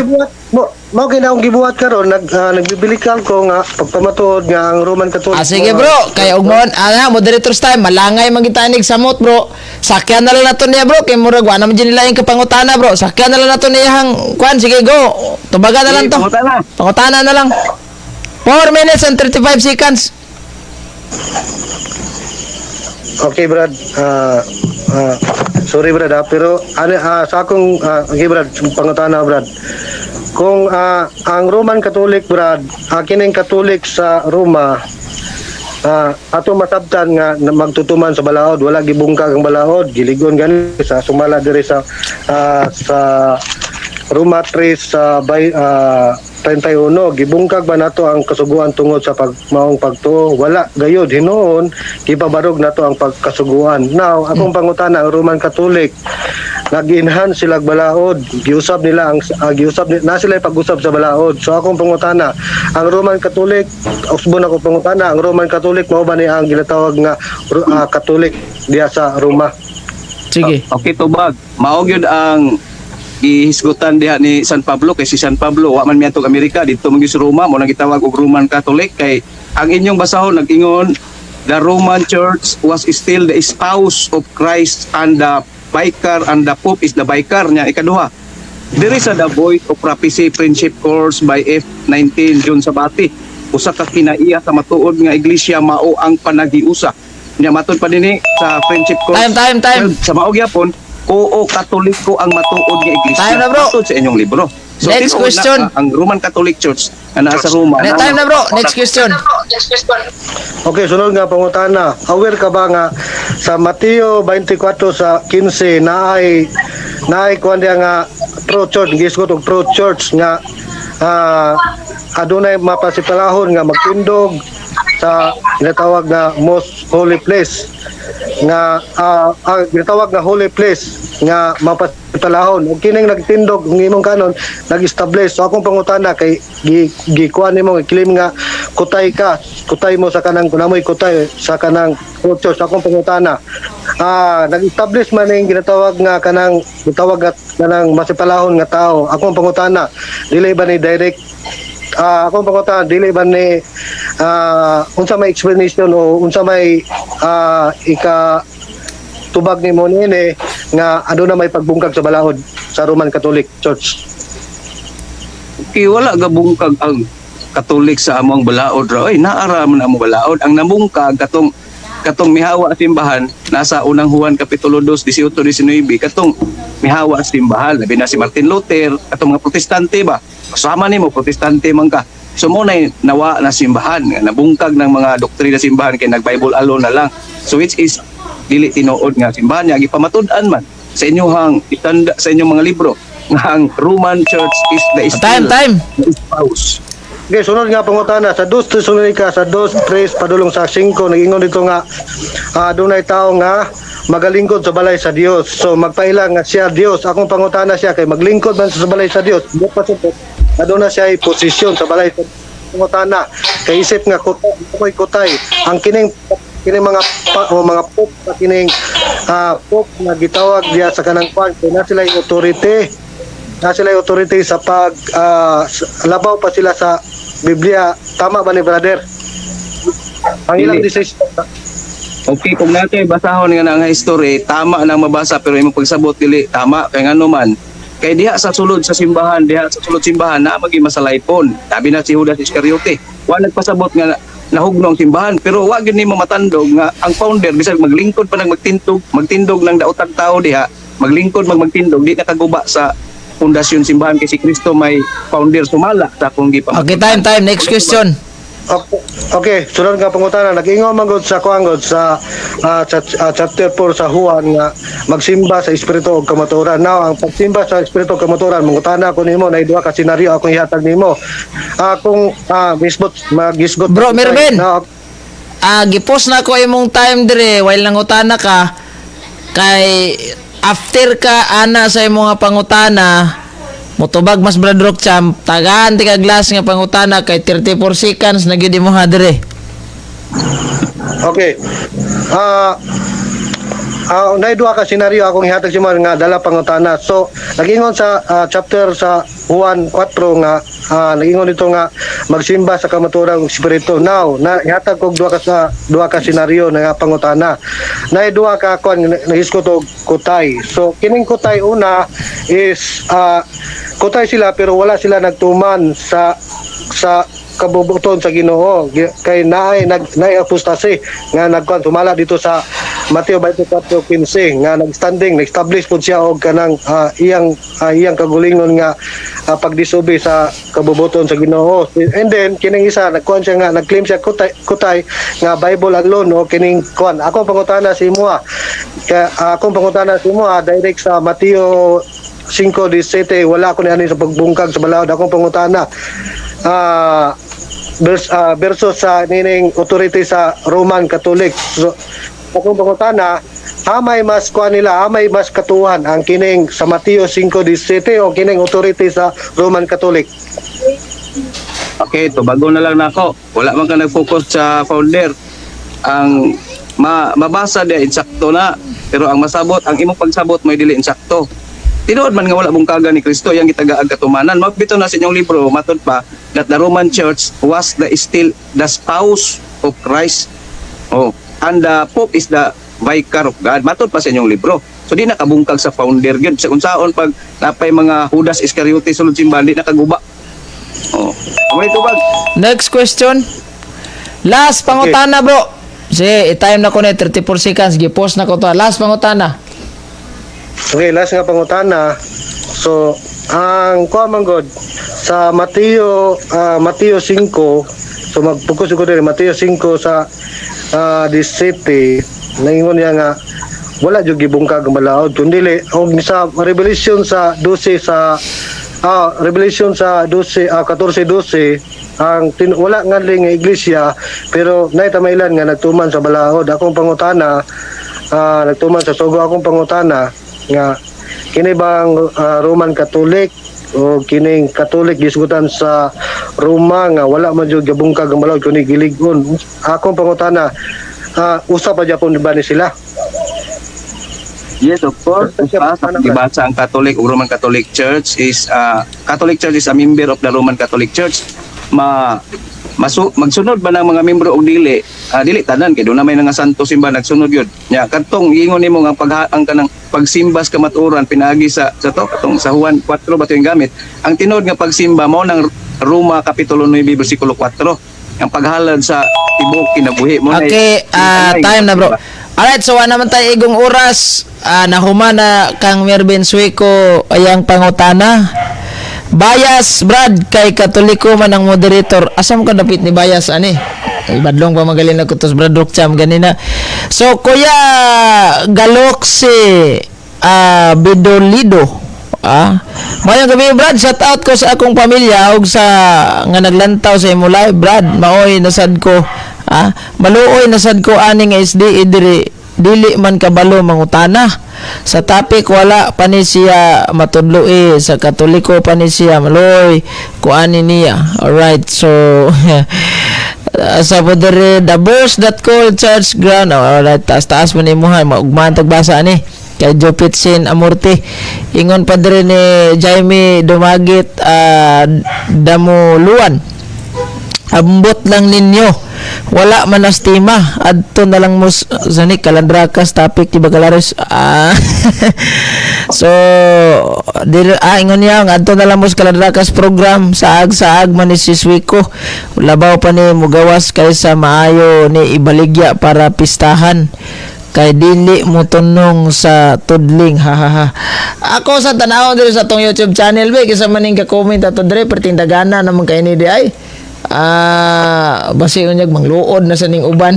Mao kay na akong gibuhat karon, nagbibilikal ko nga pagpamatuod nga ang Roman Catholic. Ah, sige bro, kay ugmon, ana, moderator's time, malangay man kita anig samot, bro. Sakyan na lang nato niya, bro, kay murag wa naman dyan nila yung kapangutana, bro. Sakyan na lang nato niya hang kuan, sige go. Tubagan na lang Sige, to. pangutana. Pangutana na lang. 4 minutes and 35 seconds. Okay, Brad. Sorry, Brad, pero ano, sa akong, okay, Brad, pangutana, Brad. Kung ang Roman Catholic, Brad, kining Catholic sa Roma, ato masabtan nga na magtutuman sa balaod, wala gibungkag ang balaod, giligon gani sa sumala diri sa Roma 3 sa by, 31, gibungkag ba nato ang kasuguan tungod sa pagmaong pagtuo? Wala gayud. Hinuon gipabarog nato ang pagkasuguan. Now, akong pangutana, ang Roman Catholic, nag-enhance sila og balaod, giusab nila ang giusab na sila pag-usab sa balaod. So akong pangutana, ang Roman Catholic, usbon ako pangutana, ang Roman Catholic mao ba ni ang ginatawag nga Catholic diya sa Roma? Sige. Okay, tubag. Mao gyud ang gihisgutan diha ni San Pablo, kay si San Pablo wa man miadtong Amerika, didto man gyud sa Roma. Mo nang gitawag og Roman Catholic kay ang inyong basahon nag-ingon, "The Roman Church was still the spouse of Christ and the vicar, and the Pope is the vicar niya." Ikaduha, there is a The Voice of Prophecy Friendship Course by F19 John Sabati, usa ka kinaiya sa matuod nga iglesia mao ang panaghiusa niya. Matud pa dinhi sa Friendship Course Time, time, time. sa mao gyapon, oo, Katoliko ang matuod nga iglesia. Time na, bro. Matod sa inyong libro. So, Next tinuod na, question. ang Roman Catholic Church nga naa sa Roma. Time na, bro. Next question. Okay, sunod nga pangutana. Aware ka ba nga sa Mateo 24 sa 15 naay naay kuan diya nga true church, gisgot og true church nga adunay mapasipalahon nga magtindog sa ginatawag na most holy place nga ginatawag nga holy place nga mapasipalahon, ug kining nagtindog ng imong kanon nag-establish? So akong pangutana kay gikuan nimo, gi-claim nga kutay ka, kutay mo sa kanang kunamoy kutay sa kanang true church. Akong pangutana, nag-establish man ning ginatawag nga kanang gitawag nga kanang masipalahon nga tao. Akong pangutana, dili ba ni direct, akong pangutana, dili ba ni unsa may explanation o unsa may ika tubag nimo niini nga aduna may pagbungkag sa balaod sa Roman Catholic Church? Okay, wala gabungkag ang Katolik sa among balaod ra. Oy, naara man among balaod. Ang nabungkag katong mihawa sa simbahan, nasa Unang Juan kapitulo 2 18 19, katong mihawa sa simbahan, labi na si Martin Luther, katong mga Protestante ba. Kasama nimo, Protestante man ka. So mo na nawa na simbahan, nga nabungkag ng mga doktrina simbahan kay nag-Bible alone na lang. So which is dili tinuod nga simbahan niya. Gipamatud-an man sa inyong itanda sa inyong mga libro nga ang Roman Church is the Time, time. the spouse. Okay, sunod nga pangutana, sa 2 Tesalonica sa 2:3 padulong sa 5, nagingon dito nga dunay tao nga magalingkod sa balay sa Dios. So magpaila nga siya Dios. Akong pangutana siya kay maglingkod man sa balay sa Dios. Di pa sa aduna siya ay posisyon sa balay sa pangutana kay isip nga kutay, koy kutay ang kining kining mga pa, o mga pope na kining pope nga gitawag diya sa kanang kwan, kay na sila yung authority, na sila yung authority sa pag labaw pa sila sa Biblia. Tama ba ni, brother, ang ilang Dili. decision? Okay, kung natin basahon nga na ang history, tama nang mabasa, pero imong pagsabot dili tama. Kay ngano man? Kay diha sa sulod sa simbahan, diha sa sulod simbahan na magi masalaypon. Sabi na si Judas Iscariote. Wa nagpasabot nga nahugno ang simbahan, pero wa gyud nimo matandog nga ang founder bisag maglingkod pa nang magtindog, magtindog ng daotag tao diha, maglingkod magtindog, di nakaguba sa pundasyon simbahan kay si Kristo may founder sumala sa akong gipamatuod. Okay, time, time. Next question. Okay, sunod nga pangutana, nag-ingon man gud sa kuan gud sa chapter 4 sa Juan nga magsimba sa espiritu ug kamatuoran. Now, ang pagsimba sa espiritu ug kamatuoran, mangutana ko nimo, na duha ka senaryo akong ihatag nimo. Kung mismo magisgot Bro, Mervin. Now, Gipost na ko imong time dire while nangutana ka, kay after ka ana sa imong nga pangutana, mutubag mas Brad Rock Champ. Tagaan ti ka glass nga pangutana kay 34 seconds na gyud imo ha dire. Okay. Naay duha ka senaryo akong ihatag sa imo nga dala pangutana. So, nagingon sa chapter sa Juan 4 nga nagingon dito nga magsimba sa kamatuoran ug espiritu. Now, na ihatag kog duha ka senaryo na nga pangutana. Naay duha ka kuan nahisgot og kutay. So, kining kutay una is kutay sila pero wala sila nagtuman sa kabubuton sa Ginoo kay naay apostasy nga nagkuan sumala dito sa Mateo 24:15 nga nagstanding, nag-establish pud siya og kanang iyang kagulingon nga pagdisobey sa kabubuton sa Ginoo. And then kining isa, nagkuan siya nga nag-claim siya kutay, kutay nga Bible alone o kining kuan. Akong pangutana sa imoha direct sa Mateo 5:17. Wala ko ni ani sa pagbungkag sa balaod. Akong pangutana versus sa nining authority sa Roman Catholic. So, akong pangutana, amay mas kuan nila, amay mas katuhan, ang kining sa Mateo 5:17 o kining authority sa Roman Catholic? Okay, tubago na lang nako. Wala man ka nag-focus sa founder. Ang mabasa dia insakto na, pero ang masabot, ang imong pagsabot may dili insakto. Tinuod man nga wala bungkaga ni Kristo, yang gitagaag katumanan. Magbito na sa inyong libro, matod pa that the Roman Church was the still the spouse of Christ. Oh, and the Pope is the vicar of God. Matod pa sa inyong libro. So di nakabungkag sa founder gyud. Sa unsaon pag napay mga Judas Iscariote sulod simbahan, di nakaguba. Oh. Amo tubag. Next question. Last pangutana, bro. Sige, i-time na ko na 34 seconds. Gi-pause na ko to. Last pangutana. Okay, last nga pangutana. So, ang kuha man god sa Mateo 5, so mag-focus ko diri Mateo 5 sa 17, naingon niya nga wala jud gibungkag ang balaod kundi og sa Revelation sa 12 sa Revelation sa 12 14 12 ang wala nga nga iglesia pero naay tamailan nga nagtuman sa balaod. Akong pangutana, nagtuman sa sugo. Akong pangutana nga kini bang Roman Catholic o kining Catholic gisgutan sa Roma nga wala man jud gabungkag ang balaod kundi gilig-on? Akong pangutana, usa pa gyapon ba ni sila? Yes, of course. Siya, Usa, ano sa gibasa ang Catholic o Roman Catholic Church is Catholic Church is a member of the Roman Catholic Church. Ma masu magsunod ba ng mga membro og dili? Ah, dili tanan kay doon na may nga santo simba nagsunod yun. Nya kadtong ingon nimo nga pag ang kanang pagsimba sa kamatuoran pinaagi sa to katong sa Juan 4 ba to yung gamit. Ang tinuod nga pagsimba mao nang Roma kapitulo 9 bersikulo 4. Ang paghalad sa tibuok kinabuhi mo na. Okay, time na, bro. Alright, so wala naman tayo igong oras. Nahuman na kang Mervin Suico ayang pangutana. Bias, Brad, kay Katoliko man ang moderator. Asa mo ka dapit ni bias ani? Ay, badlong pa magaling na kutos Brad Rockcham ganina. So, Kuya Galoxy Bidolido. Mayong gabi, Brad, shout out ko sa akong pamilya ug sa nga naglantaw sa imo live, Brad. Maoy nasad ko. Maluoy nasad ko ani nga SDE diri dili man kabalo mangutana. Sa topic wala pa ni siya matudlo eh sa Katoliko pa ni siya, maloy kuani niya. Alright, so sa po diri, the verse that called church ground. Oh, alright, taas taas man imuha, maugmaan tag basa ani kay Jopit Sin Amorte. Ingon pa diri ni Jaime Dumagit, Damuluan, ambot lang ninyo, wala man astima, adto na lang mo sa ni Kalandrakas topic di Bagalares. So dir ingon niya nga adto na lang mo sa Kalandrakas program, saag saag man ni si Suico, labaw pa ni mugawas kaysa maayo ni ibaligya para pistahan kay dili mo tunong sa tudling, ha ha ha. Ako sa tanaw diri sa atong YouTube channel be, kaysa maning ka comment ato diri, perting dagana naman kay ni di ay basi unyag mangluod na sa ning uban.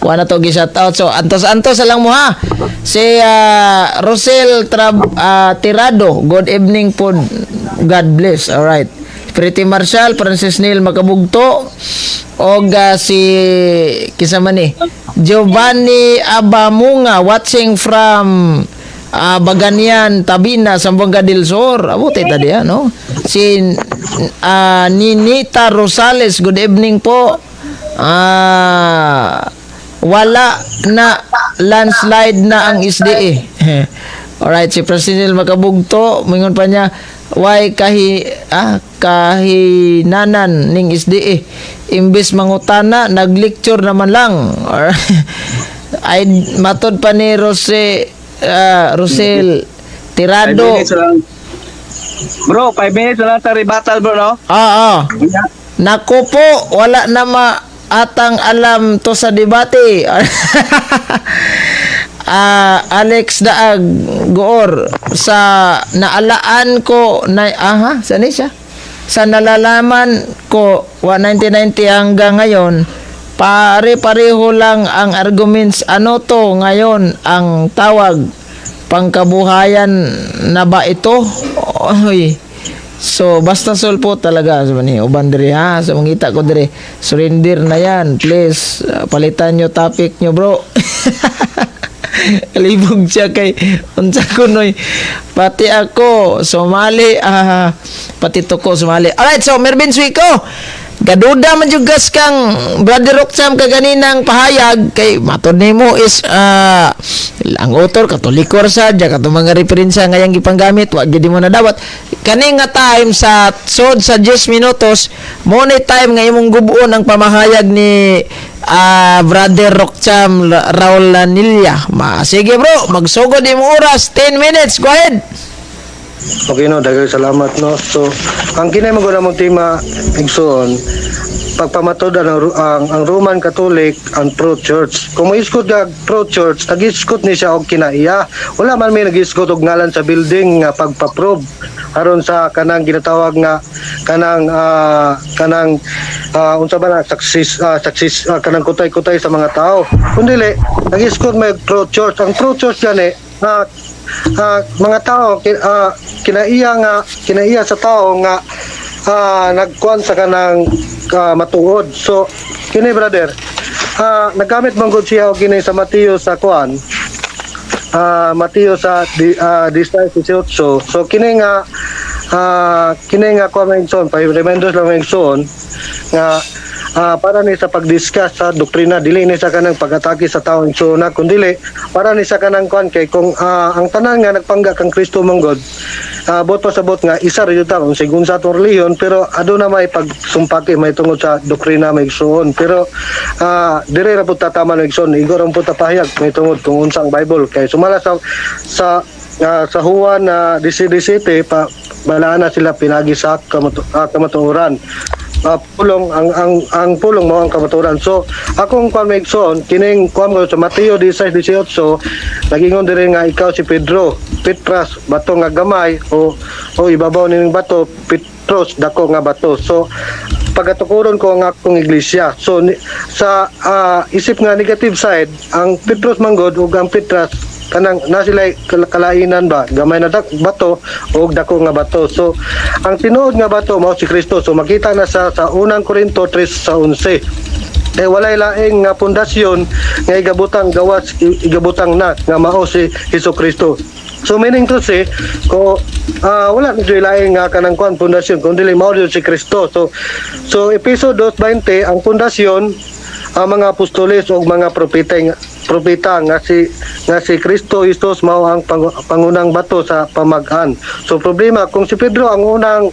Wa na to gi shout out. So antos antos lang mo ha. Si Rosel Tirado, good evening po. God bless. All right. Pretty Marshall, Francis Neil Makabugto, og si kisa man ni Giovanni Abamunga watching from Baganian, Tabina, Zamboanga del Sur. Abuti tadi ah, no? Si Ninita Rosales, good evening po. Wala na, landslide na ang SDA. Alright, si President Makabugto, mingon pa niya, why kahinanan ning SDA? Imbis mangutana, naglecture naman lang. Alright. Ay, matod pa ni Rose, Rosel 5 Tirado. Minutes lang. Bro, 5 minutes na lang ta rebuttal, bro, no? Ah. Naku po, wala na ma atang alam to sa debate. Alex Daag Goor, sa naalaan ko na aha, saan siya? Sa nalalaman ko wa 1990 hanggang ngayon, pare-pareho lang ang arguments. Ano to ngayon ang tawag? Pangkabuhayan na ba ito? Oy. So basta sulpo talaga sa ni uban diri ha, sa mangita ko diri, surrender na yan, please. Palitan nyo topic nyo, bro. Kalibog siya kay unsa kunoy, pati ako sumali, pati tuko sumali. Alright, so Mervin Suico, gaduda man jud gas kang Brother Roxam kaganinang pahayag kay matod nimo is ang author Katoliko ra sad ja, katong mga referensya nga yang gipanggamit wa gyud mo nadawat kani nga time sa sod sa 10 minutos mo ni time nga imong gubuon ang pamahayag ni Brother Roxam Raul Lanilla. Ma, sige bro, magsugod imong oras, 10 minutes, go ahead. Okay no, daghang salamat no. So, ang kinay mo mong tema, igsoon, pagpamatod ang Roman Catholic ang pro church. Kung moiskot ka pro church, nag-iskot ni siya og kinaiya. Wala man may nag-iskot og ngalan sa building nga pagpa-prove aron sa kanang ginatawag nga kanang unsa ba na success, kanang kutay-kutay sa mga tao. Kun dili, nag-iskot may pro church. Ang pro church gani mga tao kinaiya sa tao nga nagkuan sa kanang matuod. So kini, brother, naggamit man gud siya og kini sa Mateo sa kuan, Mateo sa 18. So kini nga kuan mga igsoon, pa reminders lang, mga igsoon, nga para ni sa pag-discuss sa doktrina, dili ni sa kanang pag-atake sa taong igsoon na kundi para ni sa kanang kuan kay kung ang tanan nga nagpangga kang Kristo manggod, bot pa sa bot nga isa ra jud ta kung sigun sa atong relihiyon, pero aduna may pagsumpaki may tungod sa doktrina, may igsoon. Pero dire ra pud tatama ng igsoon, igo ra pud ta pahayag may tungod kung unsa ang Bible kay sumala sa Juan na 17 pa balaan na sila pinagi sa kamatuoran, pulong ang pulong mo ang kamatuoran. So akong kuan, may igsoon, kining kuan ko sa Mateo 16:18, nagingon diri nga ikaw si Pedro, Petras, bato nga gamay o ibabaw ning bato, Petros, dako nga bato. So pagatukuron ko ang akong iglesia. So sa isip nga negative side, ang Petros manggod ug ang Petras kanang na sila kalainan ba, gamay na bato o dako nga bato. So ang tinuod nga bato mao si Kristo. So makita na sa Unang Korinto 3 sa 11 eh walay laing nga pundasyon nga igabutang gawas igabutang na nga mao si Hesus Kristo. So meaning to say ko wala na jud laing nga kanang kuan pundasyon kun dili mao jud si Kristo. So Epeso 2:20, ang pundasyon ang mga apostoles o mga propeta nga si Kristo Jesus mao ang pangunang bato sa pamag-an. So problema kung si Pedro ang unang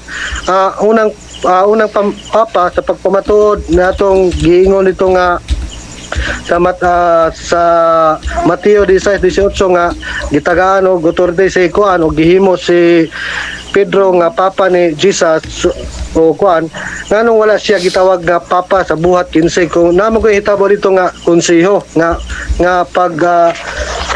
papa sa pagpamatuod na atong giingon nito nga sa Mateo 16:18 nga gitagaan og authority si kuan o gihimo si Pedro nga papa ni Jesus o kuan, nganong wala siya gitawag nga papa sa Buhat 15 kung namo ko hitabo dito nga konseho nga nga pag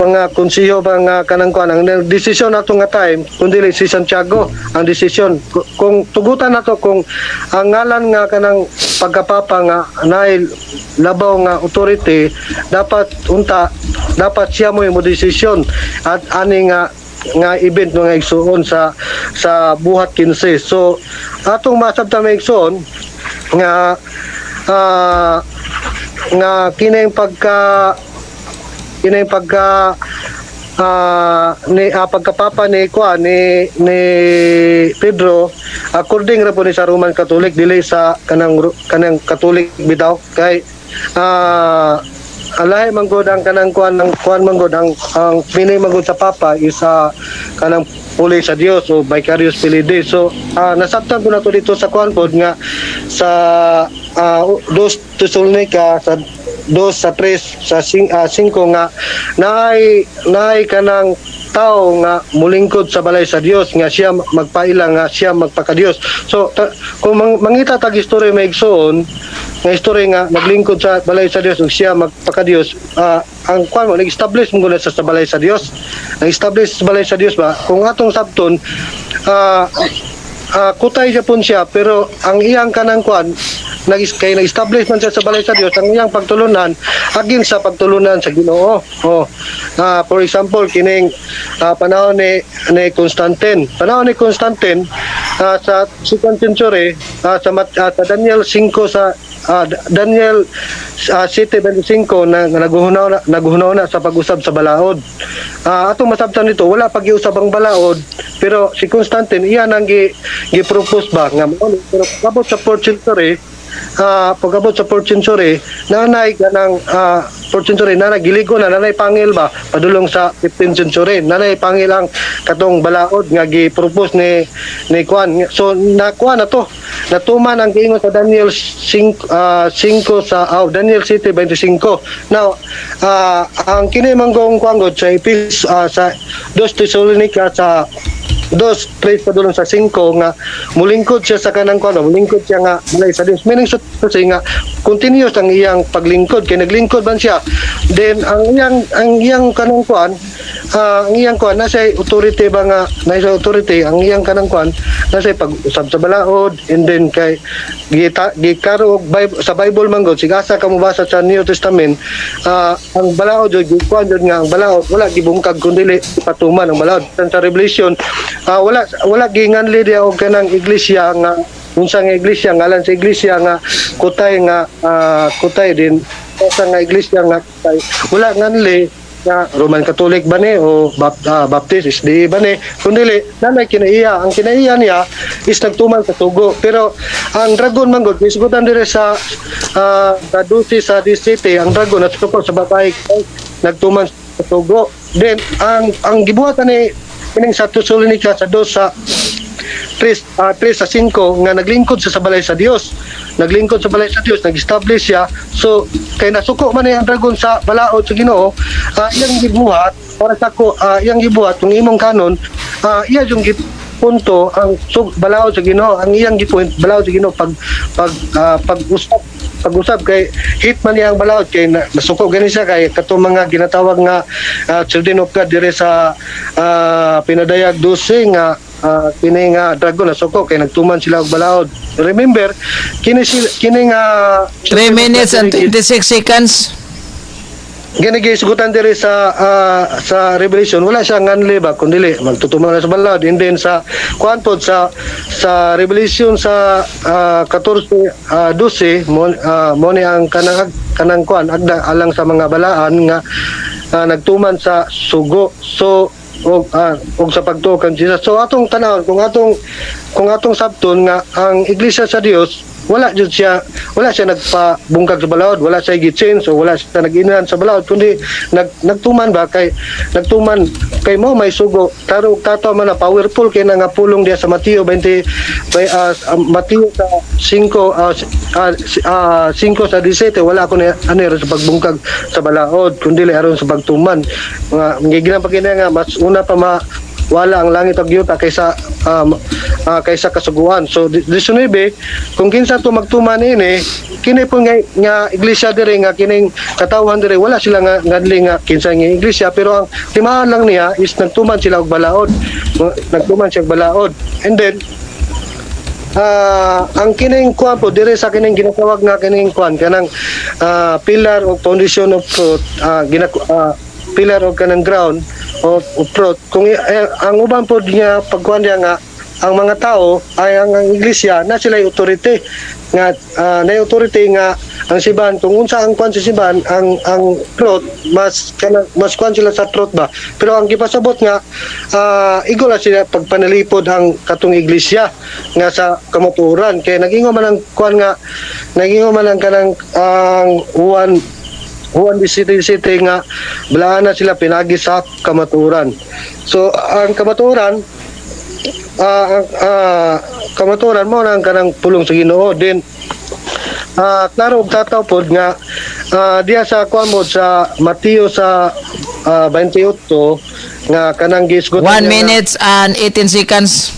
mga konseho ba nga kanang kuan ang desisyon nato nga time kundi si Santiago ang desisyon. Kung tugutan nato kung ang ngalan nga kanang pagkapapa nga naay labaw nga authority, dapat unta dapat siya mo mo desisyon at ani nga nga event mga igsuon sa Buhat 15. So atong masabtan, mga igsuon, nga nga kining pagka ni pagkapapa ni kuan ni Pedro, according ra po ni sa Roman Catholic, dili sa kanang kanang Catholic bitaw kay Alahi man gud ang kanang kuan, ang kuan man gud, ang pinay man gud sa Papa is kanang puli sa Dios o Vicarius Filii Dei. So nasabtan ko na to dito sa kuan pod nga sa Dos Tesalonica sa dos sa tres sa singko nga naay naay kanang tao nga mulingkod sa balay sa Dios nga siya magpaila nga siya magpakadiyos. So kung mangita tag istorya, may igsoon nga istorya nga naglingkod sa balay sa Dios ug siya magpakadiyos, ang kuan mo nag-establish mo gud sa balay sa Dios, nag-establish sa balay sa Dios ba. Kung atong sabton, kutay siya pun siya, pero ang iyang kanang kuan nag kay nag-establish man siya sa balay sa Dios, ang iyang pagtulunan agin sa pagtulunan sa Ginoo. Oh, for example, kining panahon ni Constantine, panahon ni Constantine sa second century, sa Daniel 5 sa Daniel 7:25 na naguhunaw na sa pag-usab sa balaod. Atong masabtan nito, wala pag-iusab ang balaod, pero si Constantine iya nang gi-propose ba nga mao ni. Pero pag-abot sa 4th century, pag-abot sa 4th century, nanay kanang 4th century nanay giligo na, nanay pangil ba padulong sa 15th century, nanay pangil ang katong balaod nga gi-propose ni kuan. So nakuha na to, natuman ang giingon sa Daniel 5, 5 sa oh, Daniel 7:25. Now ang kini manggong kuan gud sa Ephes sa Dos Tesalonica sa dos tres padulong sa 5 nga mulingkod siya sa kanang kuan, mulingkod siya nga balay sa Dios, meaning sa kasi nga continuous ang iyang paglingkod kay naglingkod man siya. Then ang iyang kanang kuan, ang iyang kuan nasa authority ba nga nasa authority ang iyang kanang kuan, nasa pag-usab sa balaod. And then kay gita gikaro og sa Bible man gud, sige asa ka mobasa sa New Testament, ang balaod jud gikuan jud nga ang balaod wala gibungkag kun dili patuman ang balaod. Sa Revelation, wala wala ginganli diya og kanang iglesia nga unsa nga iglesia, ngalan sa iglesia nga kutay nga kutay din sa nga iglesia nga kutay. Wala nganli nga Roman Catholic ba ni o Baptist, SDA ba ni, kundi nanay kinaiya. Ang kinaiya niya is nagtuman sa sugo. Pero ang dragon man gud isugutan dire sa 12 sa 17, ang dragon at sa babae kay nagtuman sa sugo. Then ang gibuhatan ni kining sa Tesalonica sa dos sa tres sa 5 nga naglingkod siya sa balay sa Dios. Naglingkod sa balay sa Dios, nag-establish siya. So, kay nasuko man ni ang dragon sa balaod sa Ginoo, iyang gibuhat para sa ko, iyang gibuhat kung imong kanon, iya yung gipunto ang balaod sa Ginoo, ang iyang gipunt balaod sa Ginoo pag pag-usab kay hit man niya ang balaod kay nasuko gani siya kay katong mga ginatawag nga children of God dire sa pinadayag 12 nga kini nga dragon nasuko kay nagtuman sila og balaod. Remember, kini kini nga 3 minutes and 26 seconds. Gani gisugutan diri sa Revelation, wala siya nganli ba kun dili magtutuman na sa balaod. And then sa kuan pod sa Revelation sa 14 12 mo ni ang kanang kanang kuan agda alang sa mga balaan nga nagtuman sa sugo, so og sa pagtuo kan Jesus. So atong tanawon, kung atong sabton nga ang iglesia sa Dios, wala jud siya, wala siya nagpabungkag sa balaod, wala siya gi-change o wala siya nag-inahan sa balaod, kundi nagtuman ba kay nagtuman kay mo may sugo taro tato man na powerful kay na nga pulong diya sa Mateo 20 by, Mateo sa 5 5 sa 17. Wala ako ni ano sa pagbungkag sa balaod kundi aron sa pagtuman nga gigilan pa kini nga mas una pa ma wala ang langit ug yuta kaysa kasuguan. So 19, kung kinsa to magtuman ini, kini po nga iglesia dire nga kining katawhan dire, wala sila nga ngadli nga kinsa nga iglesia, pero ang timaan lang niya is nagtuman sila og balaod. Nagtuman siya og balaod. And then ang kining kuan po dire sa kining ginatawag nga kining kuan kanang pillar of foundation of truth, pillar of kanang ground of truth, kung ang uban po niya pagkuan niya nga ang mga tao ay ang iglesia na sila authority nga na authority nga ang simbahan, kung unsa ang kuan sa simbahan, ang truth, mas kana, mas kuan sila sa truth ba. Pero ang gipasabot nga igo lang sila pagpanalipod ang katong iglesia nga sa kamatuoran kay nagingon man ang kuan nga Nagingon man ang kanang ang Juan Juan 17:7 nga balaan na sila pinagi sa kamaturan. So ang kamaturan, kamaturan mo na ang kanang pulong sa Ginoo din. Klaro og tataw pod nga diya sa kuan mo sa Mateo sa 28 nga kanang gisgutan 1 niya nga- minutes and 18 seconds.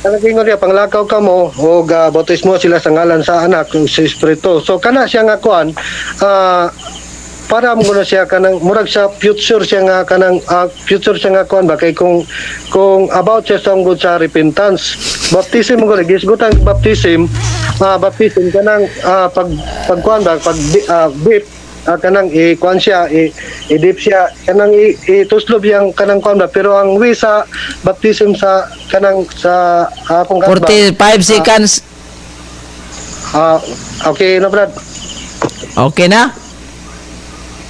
Kanang ingon niya, panglakaw kamo og bautismo sila sa ngalan sa Anak ug sa Espiritu. So kana siya nga kuan, para mo na siya kanang murag sa future siya nga kanang future siya nga kuan ba, kay kung about siya sa good sa repentance baptism mo gud, gisgutan baptism, baptism kanang pag pagkuan ba, pag dip, kanang i kuan siya, i dip siya, kanang ituslob yang kanang kuan ba. Pero ang way sa baptism sa kanang sa akong kuan ba, 45 seconds. Okay na, Brad. Okay na?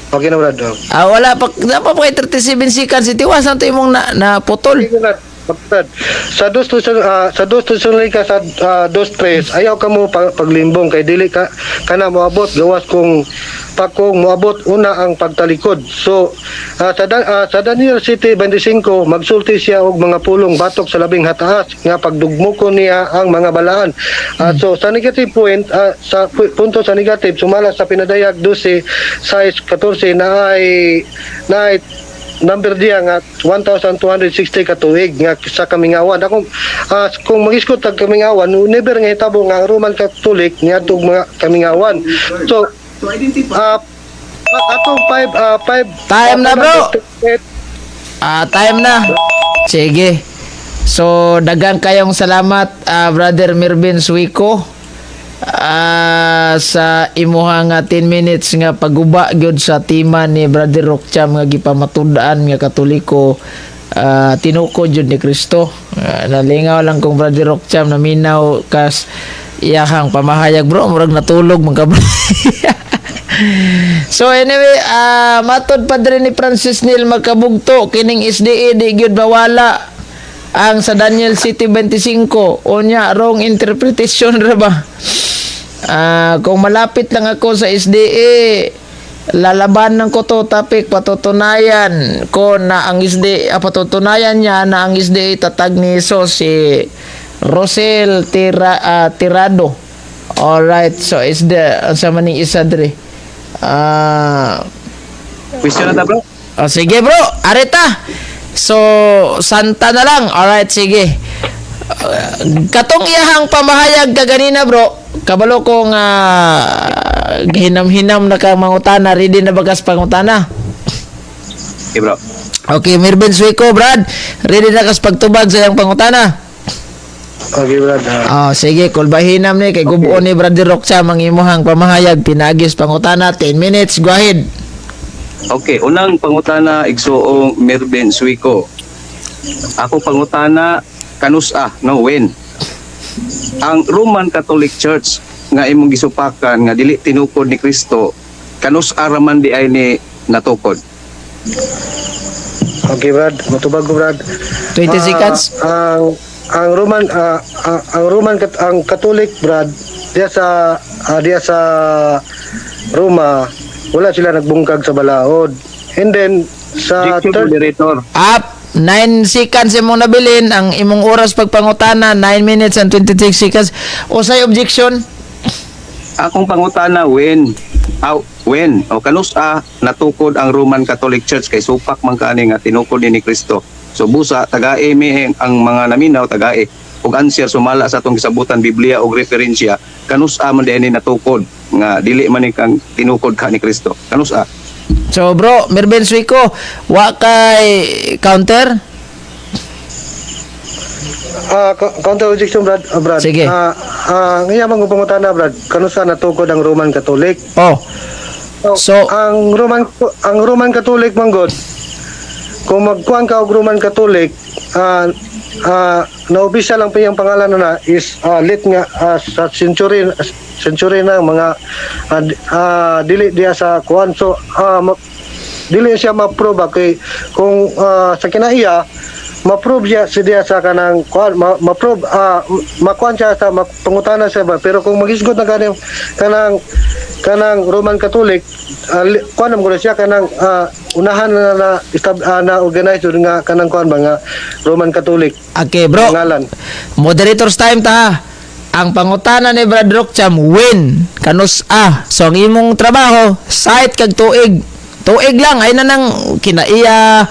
Okay na, Brad, oh. Ah, wala pa, dapat pa kay 37 seconds. Itiwasan to imong na naputol. Okay, Brad. Brad. Sa dos Tesalonica sa 2:3, ayaw ka mo paglimbong kay dili ka kana moabot gawas kung pa kung moabot una ang pagtalikod. So sa Daniel 7:25, magsulti siya og mga pulong batok sa Labing Hataas nga pagdugmoko niya ang mga balaan. So sa negative point, sa punto sa negative, sumala sa Pinadayag 12:6 14 na ay number diya nga 1260 ka tuig nga sa kamingawan. Ako, kung mag-iskot tag kamingawan, never nga hitabo nga ang Roman Catholic niadtong mga kamingawan. So atong 5 5 Time na, bro. Ah, time na. Sige. So, dagang kayong salamat, Brother Mirvin Suico, sa imuha nga 10 minutes nga paguba gyud sa tema ni Brother Rockcham nga gipamatud-an nga Katoliko tinukod jud ni Kristo. Nalingaw lang kung Brother Rockcham naminaw kas iyahang pamahayag, bro, murag natulog man ka, bro. So anyway, matod pa diri ni Francis Neil Magkabugto, kining SDA di gyud mawala ang sa Daniel 7:25. Unya wrong interpretation ra ba? Kung malapit lang ako sa SDA, lalabanan ko to topic, patutunayan ko na ang SDA, patutunayan niya na ang SDA tatag ni Jesus, si Rosel Tirado. Alright, so is the sa maning isa diri. Question na ta, bro. Oh, sige, bro, areta. So, santa na lang. Alright, sige. Katong iyahang pamahayag kaganina, bro, kabalo ko nga hinam-hinam na ka mangutana, ready na bagas pangutana? Okay, bro. Okay, Mirvin Suico, Brad, ready na kas pagtubag sa iyang pangutana? Okay, Brad. Oh, sige, kulbahinam ni kay gubuon ni Brother Rockcha ang imuhang pamahayag pinagis pangutana. 10 minutes, go ahead. Okay, unang pangutana, igsuong Mervin Suico. Ako pangutana, kanusa, no, when? Ang Roman Catholic Church nga imong gisupakan nga dili tinukod ni Kristo, kanusa raman di ay ni natukod? Okay, Brad, matubag ko, Brad. 20 seconds. Ang Roman ang Roman ang Catholic, Brad, diya sa Roma wala sila nagbungkag sa balaod. And then sa Objection, third moderator. Up 9 seconds imong nabilin ang imong oras pagpangutana, 9 minutes and 26 seconds. Usay objection? Akong pangutana, when? Aw, when o kanusa natukod ang Roman Catholic Church, kay supak man kaani nga tinukod ni Kristo? So busa tagae mi ang mga naminaw, tagae og answer sumala sa atong gisabutan Biblia og referensya, kanusa man diay ni natukod nga dili man ni kang tinukod ka ni Kristo, kanusa? So bro, Mervin Suico, wa kay counter? Counter objection, Brad, Brad. Sige. Ang iya mang pangutana, Brad, kanusa natukod ang Roman Catholic? Oh. So- Ang Roman Catholic manggod, kung magkuan ka og Roman Catholic, na official ang piyang pangalan na is late nga sa century century na mga dili diya sa kuan. So dili siya ma-prove ba kay kung sa kinaiya Ma-prove siya siya sa kanang kuan, ma-prove, makuan siya sa pangutana siya ba. Pero kung magisgot na gani kanang kanang Roman Catholic, kuan naman ko siya kanang unahan na na, na organize yun nga kanang kuan ba nga Roman Catholic Okay, bro. ngalan. Moderator's time ta, ha. Ang pangutana ni Brad Rockcham, when kanus a. So ang imong trabaho, cite kag tuig. Tuig lang ay na nang kinaiya,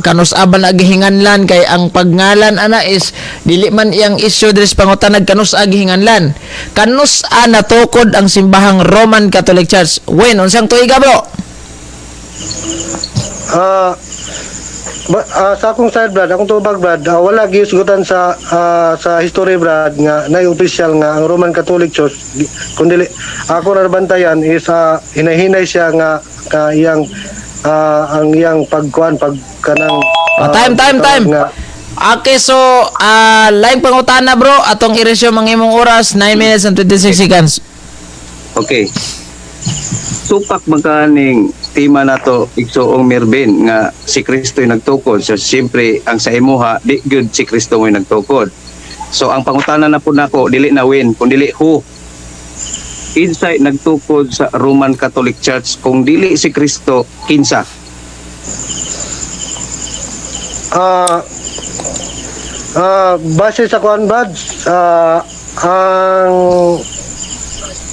kanus a ba nagihinganlan, kay ang pagngalan ana is dili man iyang issue diri sa pangutana, kanus a gihinganlan. Kanus a natukod ang simbahang Roman Catholic Church? When, unsang tuig, bro? Sa akong side, Brad, akong tubag, Brad, wala gihisgutan sa sa history, Brad, nga nay official nga ang Roman Catholic Church, kundi ako ra bantayan is hinahinay siya nga ka iyang ang iyang pagkuan pag kanang Time, time, time. nga. Okay, so laing pangutana, bro, atong i-resume ang imong oras, 9 minutes and 26 seconds. Okay. Supak man kaning tema nato, igsoong Mervin, nga si Kristo'y nagtukod. So siyempre ang sa imuha di gyud si Kristo mo'y nagtukod. So ang pangutana na pud nako dili na when kun dili who. Kinsay nagtukod sa Roman Catholic Church kung dili si Kristo, kinsa? Base sa kuan, Brad, ang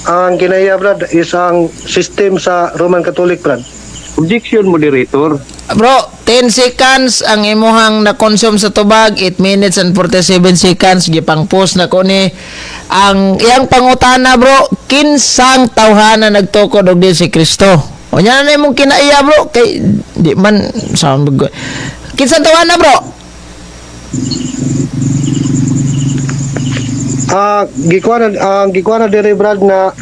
ang kinaiya, Brad, is ang system sa Roman Catholic, Brad. Objection, moderator. Bro, 10 seconds ang imuhang na-consume sa tubag, 8 minutes and 47 seconds gipang post na ko ni ang iyang pangutana, bro, kinsang tawhana nagtukod og di si Kristo? Unya na imong kinaiya, bro, kay di man sa kinsang tawhana, bro? Gikuha na ang gikuha na diri, Brad, na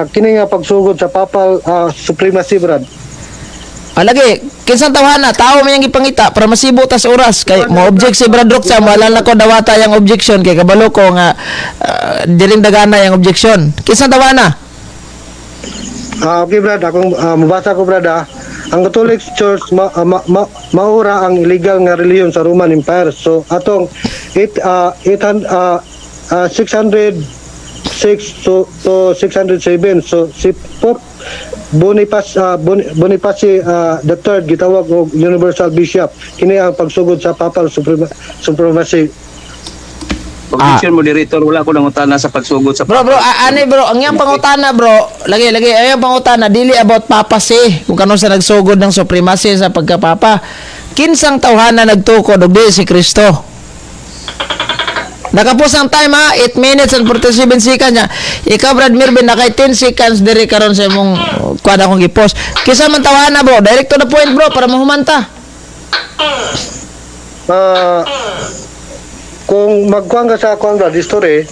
kini nga pagsugod sa papal supremacy, Brad. Alagi, kinsang tawhana, tao may ang gipangita para masibo tas oras kay mo object si Brad Rock, wala na ko dawata yang objection kay kabalo ko nga diring dagana yang objection. Kinsang tawhana? Okay, Brad, akong mabasa ko, Brad, ah. Ang Catholic Church maura ang illegal nga relihiyon sa Roman Empire. So atong 8 800 606 to 607, so si Pope Boniface Boniface the third gitawag og universal bishop. Kini ang pagsugod sa papal supremacy. Objection, moderator, wala ko nangutana sa pagsugod sa Bro, bro, ani bro, ang iyang pangutana, bro, lagi lagi ang iyang pangutana dili about papacy, kung kano sa nagsugod ng supremacy sa pagkapapa. Kinsang tawhana nagtukod og di si Kristo? Nakapos ang time, ha, 8 minutes and 47 seconds niya. Ikaw, Brad Mirvin, nakay 10 seconds diri karon sa imong kuan akong gipost. Kinsa man tawhana, bro? Direct to the point, bro, para mahumanta. Kung magkuan ka sa kuan, Brad, history,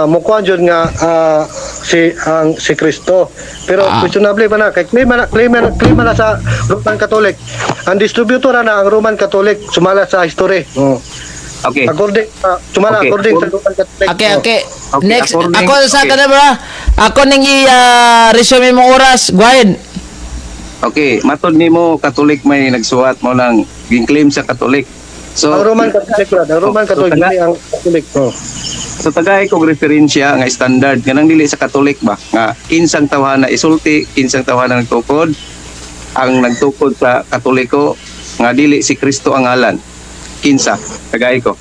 mukuan jud nga si ang si Kristo, pero questionable pa na kay claim na sa Roman Catholic ang distributor na ang Roman Catholic sumala sa history. Oh. Okay. According sumala according sa Roman Catholic. Okay, Oh. okay. Okay, Next, ako sa kana, bro. Ako ning i-resume imong oras. Go ahead. Okay, matod nimo Catholic may nagsuwat mo lang gin-claim sa Catholic. So Ang Roman Catholic, Brad, ang Roman So, Catholic, dili ang Catholic. Oh. So tagay kog referensya nga standard kanang dili sa Catholic ba nga kinsang tawhana isulti, kinsang tawhana nagtukod, ang nagtukod sa Katoliko nga dili si Kristo ang ngalan. Kinsa? Tagay ko.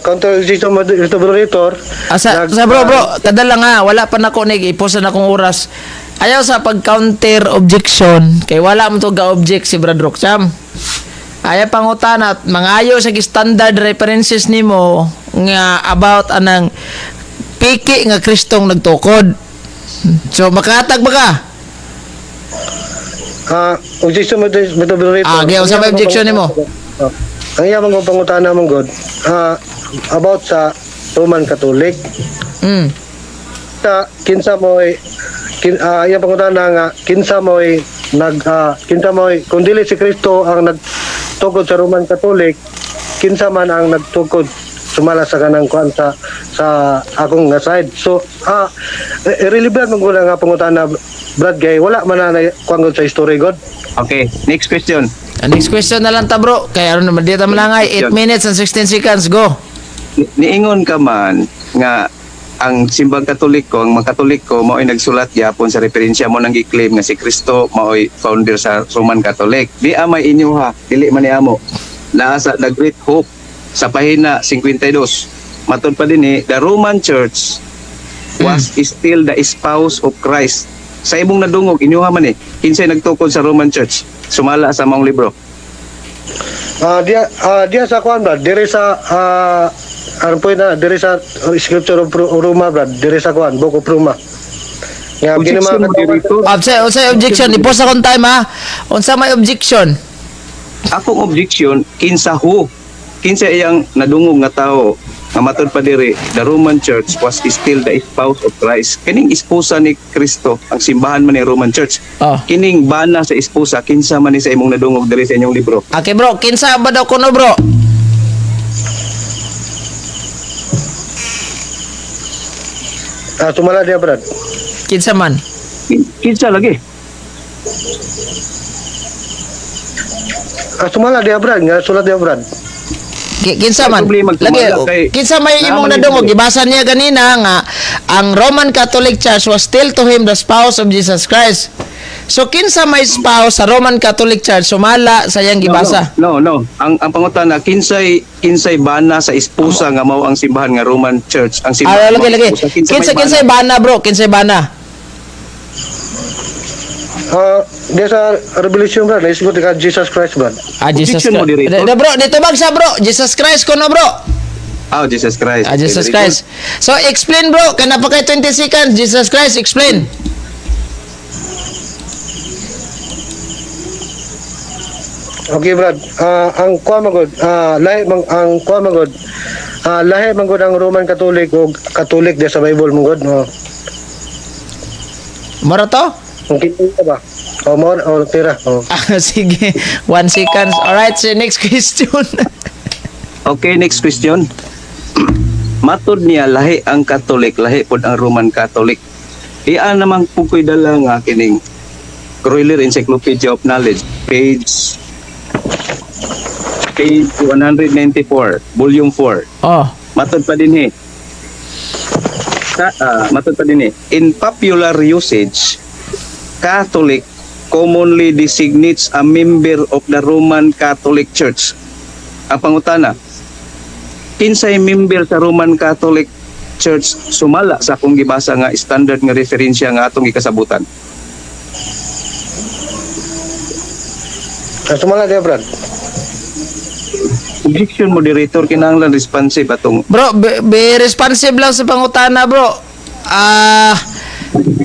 Counter objection, moderator. Asa sa bro, bro, kadala nga wala pa nako ni iposa na akong oras. Ayaw sa pag-counter objection kay wala mo to ga-object si Brad Roxam. Ayaw pangutana at mangayo sa standard references nimo nga about anang piki nga Kristong nagtukod. So makahatag ba ka? Objection, moderator. Ah, okay, unsa may objection nimo? Ang iya mong pangutana mong god, about sa Roman Catholic. Sa kinsa mo'y iya pangutana nga kinsa mo'y nag kinsa mo'y kung dili si Kristo ang nagtukod sa Roman Catholic, kinsa man ang nagtukod Sumala sa kanang kuan sa akong nga side. So irrelevant man gud nga pangutana, Brad, kay wala man na kuan gud sa history god. Okay, next question. Next question na lang ta, bro. Kaya ano naman, di ta malangay. 8 minutes and 16 seconds. Go. Niingon ka man nga ang Simbang Katoliko, ang mga Katoliko mao'y nagsulat gyapon sa referensya mo nang gi-claim nga si Kristo mao'y founder sa Roman Catholic. Di amay inyo ha, dili man ni amo. Naa sa The Great Hope sa pahina 52. Matod pa din eh, the Roman Church was still the spouse of Christ. Sa imong nadungog, inyo ha man eh. Kinsay nagtukod sa Roman Church? Sumala sa maong libro. Diya sa kuan, Brad, dire sa ano po na dire sa scripture of Roma, Brad, dire sa kuan, Book of Roma. Nga kini Objection mga mo dito. Unsay objection? I-post akong time ha. Unsa may objection? Akong objection, kinsa who? Kinsa iyang nadungog nga tao nga matod pa diri, the Roman Church was still the spouse of Christ. Kining esposa ni Kristo, ang simbahan man ni Roman Church. Oh. Kining bana sa esposa, kinsa man ni sa imong nadungog diri sa inyong libro? Okay bro, kinsa ba daw kuno, bro? Sumala diya, Brad. Kinsa man? Kinsa lagi? Sumala diya, Brad, nga sulat diya, Brad. Kinsa May man? problema, Lagi, tumala kay- kinsa may imong Naaman nadungog? yung- Gibasa niya ganina nga ang Roman Catholic Church was still to him the spouse of Jesus Christ. So kinsa may spouse sa Roman Catholic Church sumala sa iyang gibasa? No. Ang pangutana, kinsay kinsay bana sa esposa nga mao ang simbahan nga Roman Church, ang simbahan Ah, lagi mao ang lagi. esposa, kinsa Kinsa may kinsay bana? bana, bro? Kinsay bana? Diya sa Revelation, Brad, naisgot ka Jesus Christ, Brad. Ah, Jesus Objection mo Christ. diri, Da, bro, dito bag sa bro. Jesus Christ kuno, bro. Ah, Jesus Christ. Ah, Jesus Okay, very Christ. So explain, bro, kana pa kay 20 seconds. Jesus Christ, explain. Okay, Brad. Ang kuan man gud, lahi man ang kuan man gud. Lahi man gud ang Roman Catholic og Catholic diya sa Bible man gud. Oh. Moro to? Kung kita ba? O mo o tira. Oh. Ah, sige. 1 seconds. Alright, so next question. Okay, next question. Matod niya lahi ang Catholic, lahi pod ang Roman Catholic. Iya namang pukoy dala nga kining Gruyler Encyclopedia of Knowledge, page page 194, volume 4. Oh. Matod pa din eh. Matod pa din eh. In popular usage, Catholic commonly designates a member of the Roman Catholic Church. Ang pangutana, kinsay member sa Roman Catholic Church sumala sa akong gibasa nga standard nga referensya nga atong gikasabutan? Sumala diya, Brad. Objection, moderator, kinahanglan responsive atong Bro, be responsive lang sa pangutana, bro.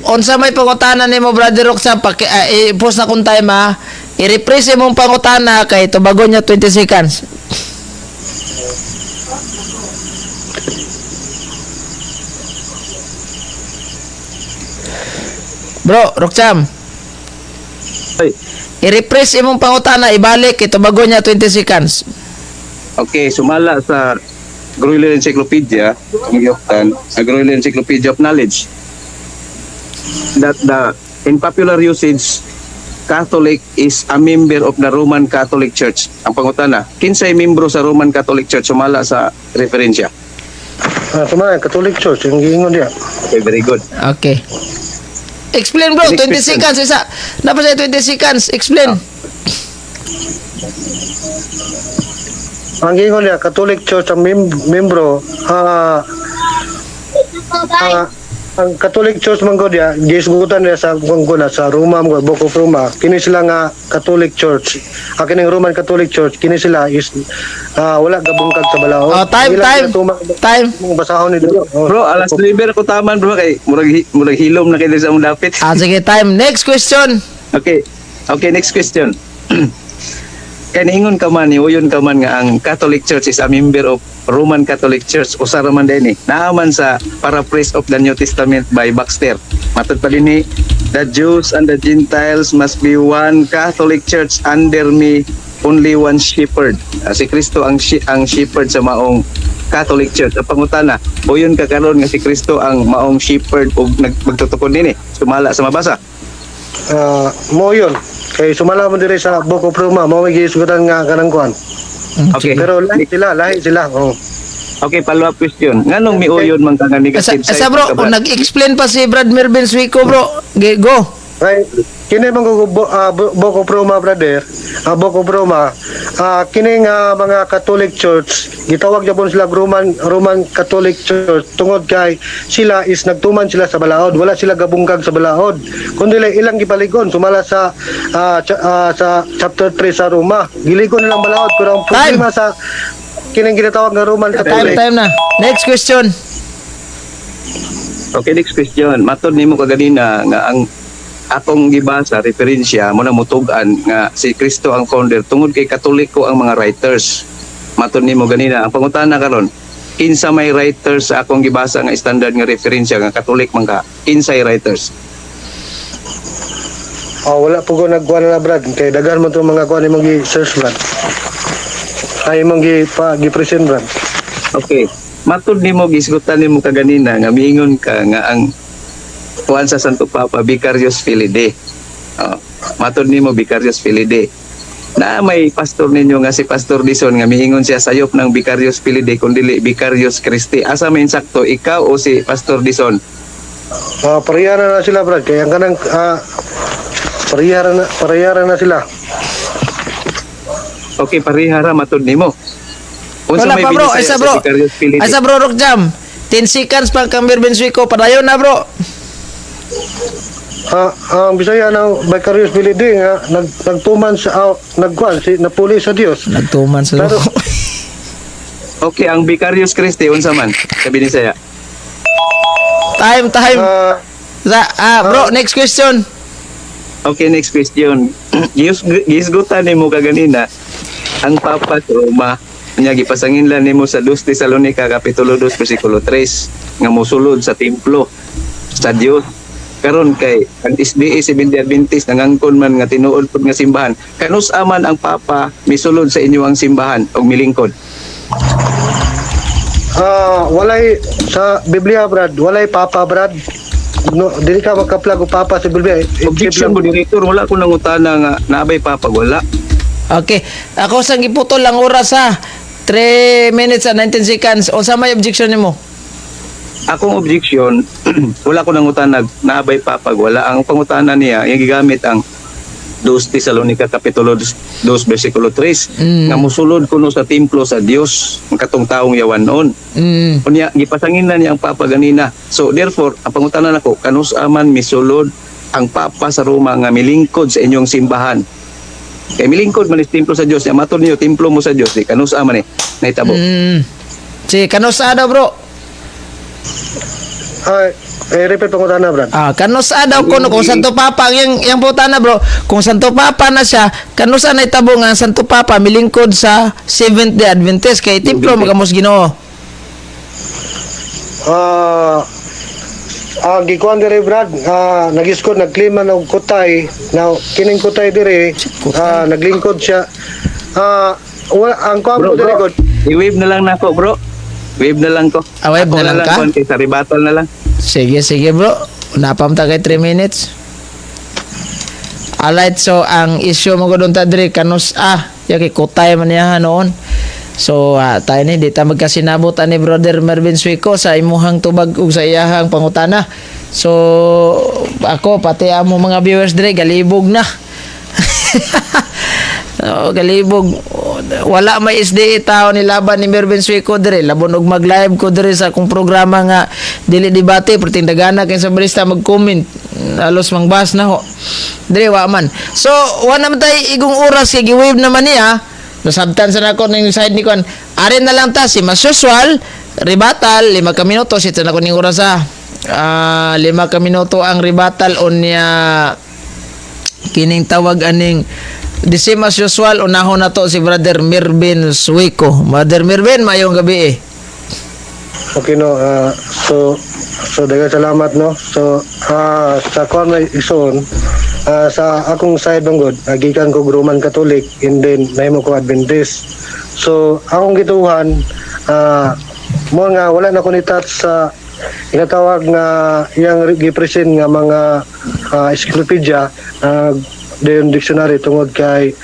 Unsa may pangutana nimo, Brother Roxa, paki i-post na kung time ha. I-rephrase imong pangutana kay tubagon niya 20 seconds. Bro, Roxam, Ay, i-rephrase imong pangutana, ibalik kay tubagon niya 20 seconds. Okay, sumala sa Gruyler Encyclopedia, ang giyoktan, sa Gruyler Encyclopedia of Knowledge, that the in popular usage, Catholic is a member of the Roman Catholic Church. Ang pangutana, kinsay membro sa Roman Catholic Church sumala sa referensya? Sumala Catholic Church yung giingon diya. Okay, very good. Okay. Explain, bro, Next 20 question. seconds isa. Dapat sa 20 seconds, explain. Ang giingon niya Catholic Church ang membro ang Catholic Church man gud ya gisgutan niya sa kuan ko na sa Roma man gud, Book of Roma kini sila nga Catholic Church, kining Roman Catholic Church kini sila is wala gabungkag sa balaod. Oh, time, Ilang time. Time. Mong basahon ni oh. Bro, alas 9 ko taman bro kay murag hilom na kay sa among dapit. Ah, sige, time. Next question. Okay. Okay, next question. Kay niingon ka man, niuyon ka man nga ang Catholic Church is a member of Roman Catholic Church, usa ra man din eh. Naa man sa Paraphrase of the New Testament by Baxter. Matod pa din eh, the Jews and the Gentiles must be one Catholic Church under me. Only one shepherd. Si Kristo ang shepherd sa maong Catholic Church. Ang pangutana, uyon ka karon nga si Kristo ang maong shepherd ug magtutukod nini sumala sa mabasa? Mo yun. Kay sumala mo dire sa Book of Roma, mo may gihisgutan nga kanang kuan. Okay. Pero lahi sila, lahi sila. Oh. Okay, follow up question. Nganong miuyon man ka nga Asa, negative asa side bro, ka, kung Brad? nag-explain pa si Brad Mervin Suico, bro. Go. Kay kini man ko Book of Roma, brother. Book of Roma. Kini nga mga Catholic Church, gitawag gyapon sila Roman Roman Catholic Church tungod kay sila is nagtuman sila sa balaod, wala sila gabungkag sa balaod. Kundi ilang gipaligon sumala sa sa chapter 3 sa Roma. Giligon nilang balaod, pero ang Time. problema sa kining ginatawag nga Roman Time, Catholic. time na. Next question. Okay, next question. Matod nimo kaganina nga ang akong gibasa referensya mo na mutug-an nga si Kristo ang founder tungod kay Katoliko ang mga writers. Matod nimo ganina, ang pangutana karon, kinsa may writers sa akong gibasa nga standard nga referensya nga Katolik man ka? Kinsay writers? Oh, wala po ko nagkuha na, Brad. Kay daghan man itong mga kuha ni mong gi-search, Brad. Ay mong gi pa gi-present, Brad. Okay. Matod nimo, gisgutan nimo kaganina nga miingon ka nga ang kuan sa Santo Papa Vicarius Filii. Oh, matod nimo Vicarius Filii. Na may pastor ninyo nga si Pastor Dison nga miingon siya sayop ng Vicarius Filii kun dili Vicarius Christi. Asa may insakto, ikaw o si Pastor Dison? Ah, parehara na sila, Brad. Kaya ang kanang parehara na sila. Okay, parehara matod nimo. Unsa Wala may pa, bro. binisaya Asa sa bro. Vicarius Filii? Asa bro, Rock Jam. 10 seconds pa kang Mervin Suico. Padayon na, bro. Ang Bisaya ng Vicarius Filii nga nagtuman sa nagkuan si napuli sa Dios. Nagtuman sa Pero- Okay, ang Vicarius Christi unsa man sa binisaya? Time, time. Bro, next question. Okay, next question. Gisgutan nimo kaganina ang Papa sa Roma nya gipasangin lang nimo sa 2 Tesalonica kapitulo 2 bersikulo 3 nga mosulod sa templo sa Dios. Karon kay ang SDA Seventh Adventist nangangkon man nga tinuod pud nga simbahan. Kanus aman ang Papa misulod sa inyo ang simbahan og milingkod? Walay sa Biblia, Brad, walay papa, Brad. No, dili ka makaplag og papa sa Biblia. Objection, moderator, wala ko nangutana nga naabay Papa, wala. Okay. Ako sang giputol ang oras ha. 3 minutes and 19 seconds. Unsa may objection nimo? Akong objection, wala ko nangutana naabay papag, wala. Ang pangutana niya, yung gigamit ang 2 Tesalonica kapitulo 2 versikulo 3 nga mosulod kuno sa templo sa Dios ang katong taong yawan noon. Unya gipasangin na niya ang papa ganina. So therefore, ang pangutana nako, kanus aman misulod ang papa sa Roma nga milingkod sa inyong simbahan? Kay milingkod man is templo sa Dios, nya matod niyo templo mo sa Dios, di kanus aman eh nahitabo? Si kanus-a daw, bro? Ay, eh, repeat pangutana, Brad. Kanus-a daw kuno kung Santo Papa ang yang putana, bro. Kung Santo Papa na siya, kanus-a na itabo nga ang Santo Papa milingkod sa Seventh Day Adventist kay templo magamos Ginoo? Gikuan dire, Brad, nagiskod nagklima man og kutay. Now kining kutay dire, naglingkod siya. Wala ang kuan Bro, ko dire bro. god. I-wave na lang nako, bro. Wave na lang ko. Wave Ako na lang ka? kuan kay sa rebuttal na lang. Sige, sige, bro. Napamta kay 3 minutes. Alright, so ang issue mo ko doon ta diri kanus ya kay kutay man niya noon. So tayo ni di ta magkasinabot ani Brother Mervin Suico sa imuhang tubag ug sa iyahang pangutana. So ako pati amo mga viewers diri galibog na. Oo, galibog. Wala may SDA tao ni laban ni Mervin Suico dire. Labon og mag-live ko dire sa akong programa nga dili debate pero tindagana kay sa barista mag-comment. Alos mangbas na ho. Dire wa man. So, wa naman tay igong oras kay gi-wave naman niya. Nasabtan sa nako ning side ni kwan. Arin na lang ta si mas usual rebuttal 5 ka minuto sito na ko ning oras ha. 5 ka minuto ang rebuttal unya kining tawag aning the same as usual, unahon na to si Brother Mirvin Suico. Brother Mirvin, mayong gabi eh. Okay no, so daghang salamat no. So sa kuan may ison. Sa akong side man gud, gikan ko Roman Catholic and then nahimo ko Adventist. So akong gituhan, mo nga wala na ko ni touch sa ginatawag nga iyang gi-present nga mga encyclopedia, dayon dictionary, tungod kay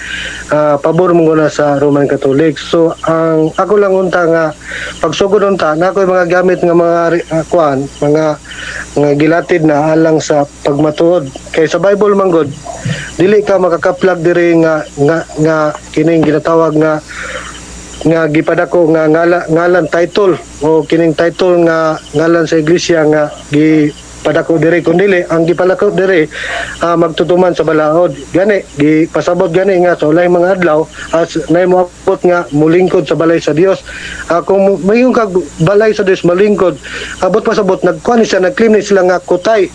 pabor mo na sa Roman Catholic. So ang ako lang unta nga pagsugod unta na ako'y mga gamit nga mga kuan, mga nga gilatid na alang sa pagmatuod. Kay sa Bible man gud, dili ka makakaplag diri nga kining ginatawag nga nga gipadako nga ngalan, title o kining title nga ngalan sa iglesia nga gipadako diri, kun dili ang gipadako diri, magtutuman sa balaod. Gani gipasabot gani nga sa ulay mga adlaw as nay moabot nga mulingkod sa balay sa Dios. Kung mayon kag balay sa Dios malingkod, abot pasabot nagkuan ni siya, nagclaim ni sila nga kutay.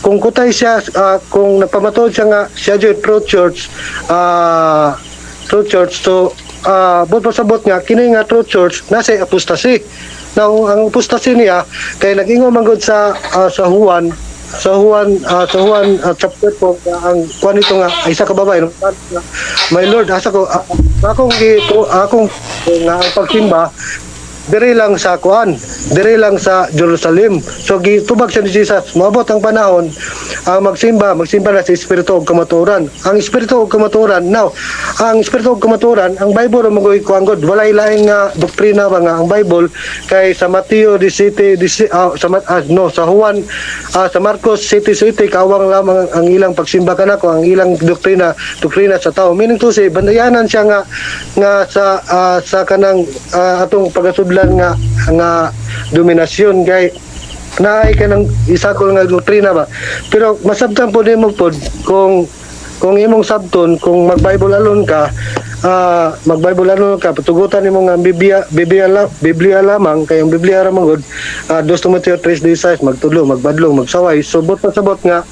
Kung kutay siya, kung nagpamatuod siya nga siya jud true church, true church, so buot pasabot nga kini nga true church nasa apostasy. Now, ang apostasy niya kay nag-ingon man gud sa Juan chapter 4 nga ang kuan nito nga ay isa ka babae, no? "My Lord, asa ko akong nga ang pagsimba diri lang sa kuan, diri lang sa Jerusalem." So gitubag siya ni Jesus, moabot ang panahon ang magsimba, magsimba na sa espiritu ug kamatuoran. Ang espiritu ug kamatuoran, now, ang espiritu ug kamatuoran, ang Bible mo kuan gud, walay laing nga doktrina ba nga ang Bible kay sa Mateo 17, sa no, sa Juan, sa Marcos 7:7, kawang lamang ang ilang pagsimba kanako, ang ilang doktrina, doktrina sa tao. Meaning to say, bandayanan siya nga nga sa kanang atong pagasudlan nga nga dominasyon kay naay kanang isakol nga doktrina ba. Pero masabtan po nimo pod kung imong sabton, kung mag-Bible alone ka, mag-Bible alone ka, patugutan nimo nga ang Biblia lamang, kay ang Biblia ra man gud, 2 Timoteo 3:16, magtudlo, magbadlong, magsaway. So bot pasabot nga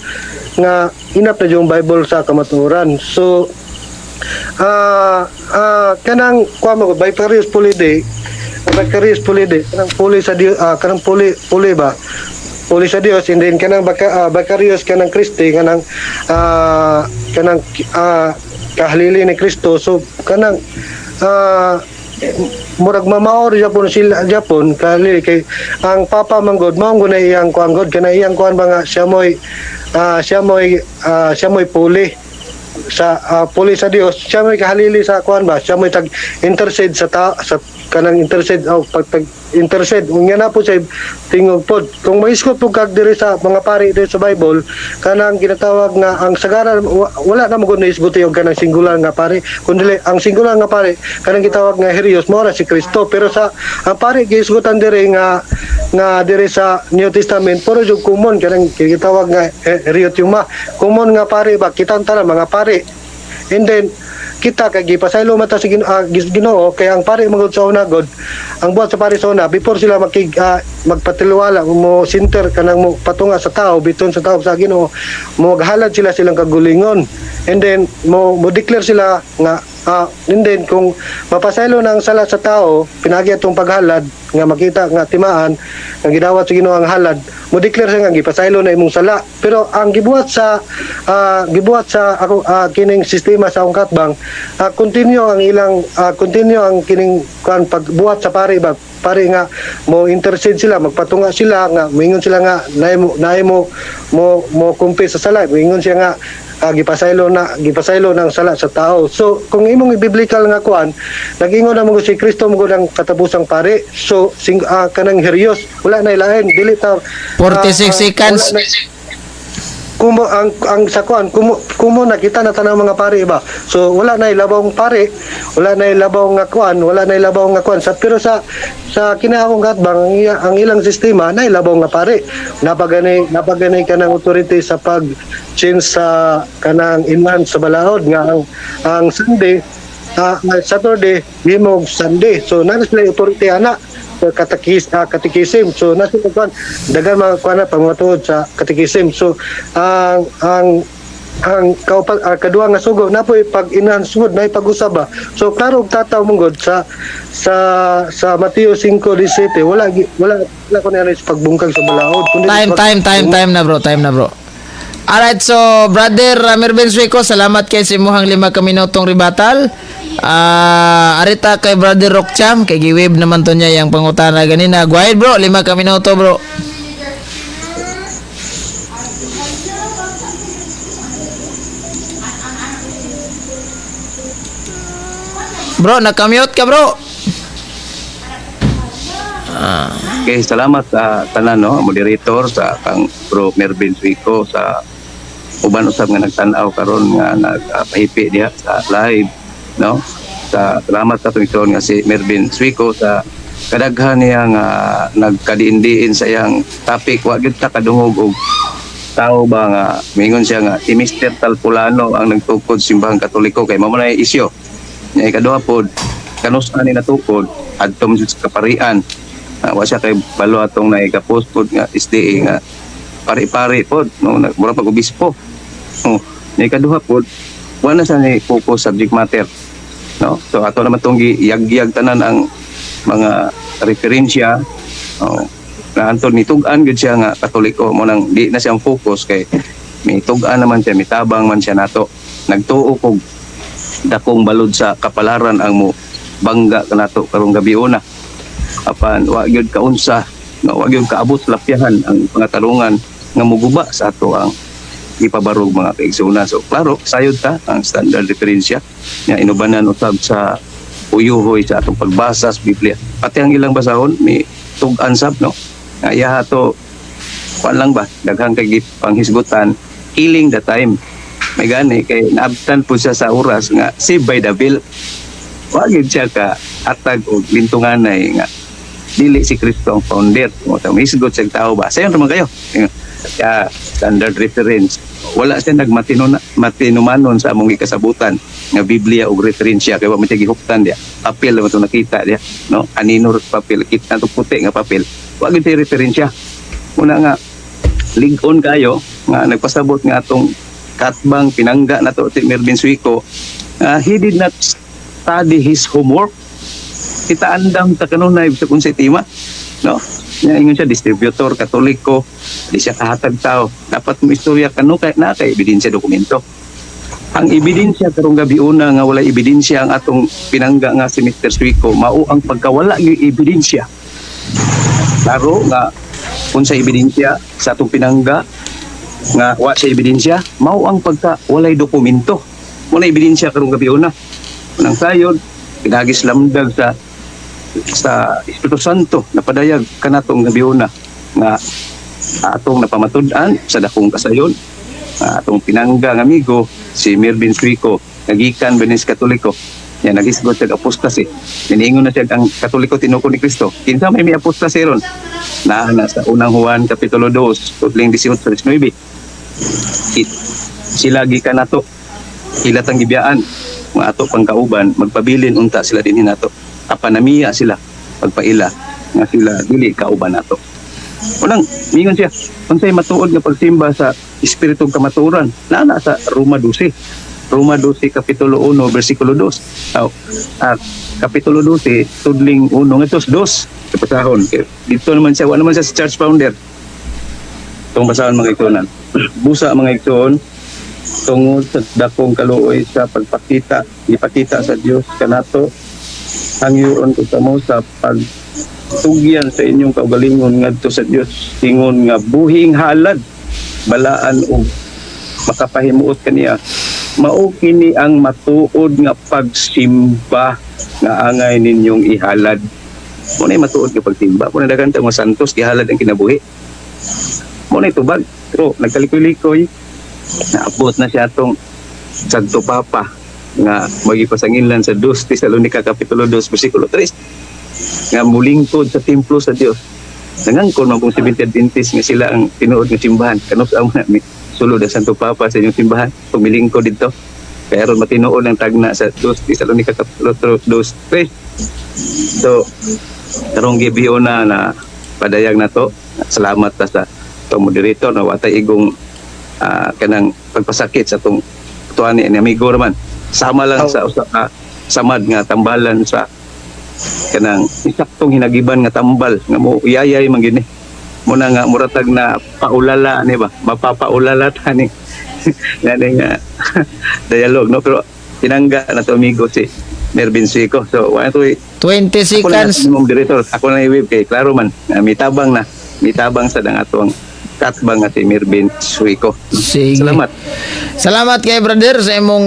nga inap na yung Bible sa kamatuoran. So kanang kuha mo vicarious polity, vicarious polity, kanang puli sa Dios, kanang puli puli ba, puli sa Dios, and then kanang vicarious kanang Kristi, kanang kanang kahalili ni Kristo. So kanang murag mamaor Japon sila Japon kali kay ang Papa manggod mao na iyang kuan god, kana iyang kuan ba nga siya mo'y puli sa puli sa Dios, siya mo'y kahalili sa kuan ba, siya mo'y tag intercede sa kanang intercede o pag, pag intercede unya na po siya tingog pod. Kung maisgot po kag diri sa mga pari diri sa Bible, kanang ginatawag nga ang sagara, wala na mo gud naisguti og kanang singular nga pari, kundi ang singular nga pari kanang gitawag nga Hirios, mao ra si Kristo. Pero sa ang pari giisgutan diri nga nga diri sa New Testament, puro jud common, kanang gitawag nga Heriotuma, common nga pari ba, kitang tanan mga pari. And then kita kay gipasaylo man ta sa Ginoo, kay ang pari magud sa una god, ang buhat sa pari sa una before sila makig magpatiliwala mo center kanang mo patunga sa tao, biton sa tao sa Ginoo, mo maghalad sila silang kagulingon and then mo mo declare sila nga and then kung mapasaylo na ang sala sa tao pinagi atong paghalad nga makita nga timaan nga gidawat sa Ginoo ang halad, mo declare siya nga gipasaylo na imong sala. Pero ang gibuhat sa ako kining sistema sa akong katbang, continue ang kining kuan pagbuhat sa pari ba, pari nga mo intercede sila, magpatunga sila nga moingon sila nga naay mo mo mo kumpis sa sala, moingon siya nga gipasaylo ng sala sa tao. So kung imong biblical nga kuan, nag-ingon na mo si Kristo mo ang katapusang pari. So kanang Herios, wala na ilain, dili ta 46 seconds. wala na- kumo ang sa kuan, kumo nakita na tanang mga pari ba. So wala na ilabawng pari, wala na ilabaw nga kuan, wala na ilabaw nga kuan sa. Pero sa kinaakong katbang, ang ilang sistema na ilabaw nga pari, napagani kanang authority sa pag change sa kanang enhance sa balaod nga ang Sunday, Saturday himog Sunday. So naa sila authority ana sa katekisim. So nasa kuan dagan mga kuan na pamatuod sa katekisim. So ang kaduha nga sugo na po'y pag enhance gud na pag-usab ba. So klaro og tataw mong god sa Mateo 5:17, wala wala ko na sa pagbungkag sa balaod kundi Time, time, time, time na, bro, time na, bro. Alright, so brother Mervin Suico, salamat kay sa imuhang 5 ka minutong rebuttal. Ah, arita kay brother Rockcham, kay giwave naman to niya yung pangutana ganina. Go ahead, bro, 5 ka minuto, bro. Bro, nakamute ka, bro. Okay, salamat sa tanan, no, moderator, sa kang bro Mervin Suico, sa uban usab nga nagtan-aw karon nga nagpahipi diha sa live, no. Sa salamat sa atong igsoon nga si Mervin Suico sa kadaghan niya nga nagkadiin-diin sa iyang topic. Wa gyud ta kadungog og tao ba nga mingon siya nga si Mr. Talpulano ang nagtukod simbahang Katoliko kay mao man ay isyu. Nya ikaduha pod, kanus ani natukod adto man siya sa kaparian. Ah, wa siya kay balo atong naikapost pod nga SDA nga pari-pari pod, no, mura pag obispo. Oh, nya ikaduha pod, wa na siya ni focus subject matter, no. So ato naman tong giyagyag tanan ang mga referensya. Oh, na anton nitug-an gyud siya nga Katoliko mo nang di na siyang focus kay may tug-an naman siya, mitabang man siya nato. Nagtuo kog dakong balod sa kapalaran ang mo bangga kanato karong gabi una, apan wa gyud kaunsa, no, wa gyud kaabot lapyahan ang mga tarungan nga muguba sa ato ang ipabarog, mga kaigsuonan. So klaro sayod ta ang standard referensya nga inubanan usab sa uyuhoy sa atong pagbasa sa Biblia, pati ang ilang basahon may tug-an sab, no, nga iyaha to kuan lang ba, daghang kay panghisgutan, killing the time. May gani kay naabtan po siya sa oras nga save by the bell. Wa gyud siya ka atag og lintunganay nga dili si Kristo ang founder mo ta. Misgot sa tao ba, sayon raman kayo. Kaya standard reference, wala siya nagmatino matinumanon sa among gikasabutan nga Biblia og referensya kay wa man siya gihuptan diya. Papel man to nakita diya, no, anino papel kita to, puti nga papel, wa gyud siya referensya. Una nga lig-on kayo nga nagpasabot nga atong katbang pinangga na to si Mervin Suico, he did not study his homework. Kita andam ta kanunay sa kung sa tema, no. Nya ingon siya distributor Katoliko, di siya kahatag tao. Dapat mo istorya kanu kay na kay ebidensya, dokumento. Ang ebidensya karong gabi una nga wala ebidensya ang atong pinangga nga si Mr. Suico, mao ang pagkawala ng ebidensya. Klaro nga kung sa ebidensya sa atong pinangga nga wa sa ebidensya, mao ang pagka walay dokumento. Wala ebidensya karong gabi una. Unang sayod pinagis lamdag sa Espiritu Santo napadayag kanatong gabi una nga atong napamatud-an sa dakong kasayon nga atong pinangga nga amigo si Mervin Suico nagikan benis Katoliko. Yan nagisgot siya apostasy. Niingon na siya ang Katoliko tinukod ni Kristo. Kinsa may apostasy ron na nasa Unang Juan kapitulo 2 tutling 18 sa 19. Sila gikan nato, ila tang gibiyaan mga ato pangkauban, magpabilin unta sila dinhi nato, apan namiya sila pagpaila nga sila dili kauban nato. Unang mingon siya unsay matuod nga pagsimba sa espiritu ug kamatuoran, naa na sa Roma 12, Roma 12 kapitulo 1 bersikulo 2. Aw, kapitulo 12 tudling 1 ngadto 2 sa pasahon. Kay dito naman siya, wa naman siya sa church founder. Itong basahon, mga igsoon. Busa, mga igsoon, tungod sa dakong kaluoy sa pagpakita, ipakita sa Dios kanato, hangyoon ko kamo sa pagtugyan sa inyong kaugalingon ngadto sa Dios ingon nga buhing halad, balaan ug makapahimuot kaniya. Mao kini ang matuod nga pagsimba nga angay ninyong ihalad. Mo na matuod nga pagsimba. Mo na daghan ta mga santos gihalad ang kinabuhi. Mo na tubag, pero nagkalikoy-likoy, naabot na siya atong Santo Papa nga magipasanginlan sa 2 Tesalonica kapitulo 2 bersikulo 3 nga mulingkod sa templo sa Dios. Nangangkon man kung Seventh Adventist nga sila ang tinuod nga simbahan. Kanus amo na mi sulod ang Santo Papa sa inyong simbahan pumilingkod didto? Kaya ron matinuod ang tagna sa 2 Tesalonica kapitulo 2 3. So karong gabi na na padayag na to, salamat ta sa itong moderator na watay igong kanang pagpasakit sa atong tuan ni amigo raman, sama lang sa usa ka samad nga tambalan sa kanang isaktong hinagiban nga tambal nga mo uyayay man gini mo na nga muratag na paulala ni ba, mapapaulala ta ni. Yan nga dialogue, no? Pero tinangga na to, amigo, si Mervin Suico. So, wala to. 20 Ako lang seconds. ang moderator. Ako lang i-wave kay klaro man. Mitabang na. Mitabang sa dang atong katbang nga si Mervin Suico. Sige. Salamat. Salamat kay brother sa imong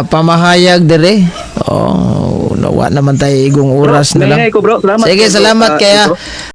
pamahayag dire. Oh, nawa naman tayo igong oras na lang. Bro, salamat. Sige, salamat Bro. kaya. Bro.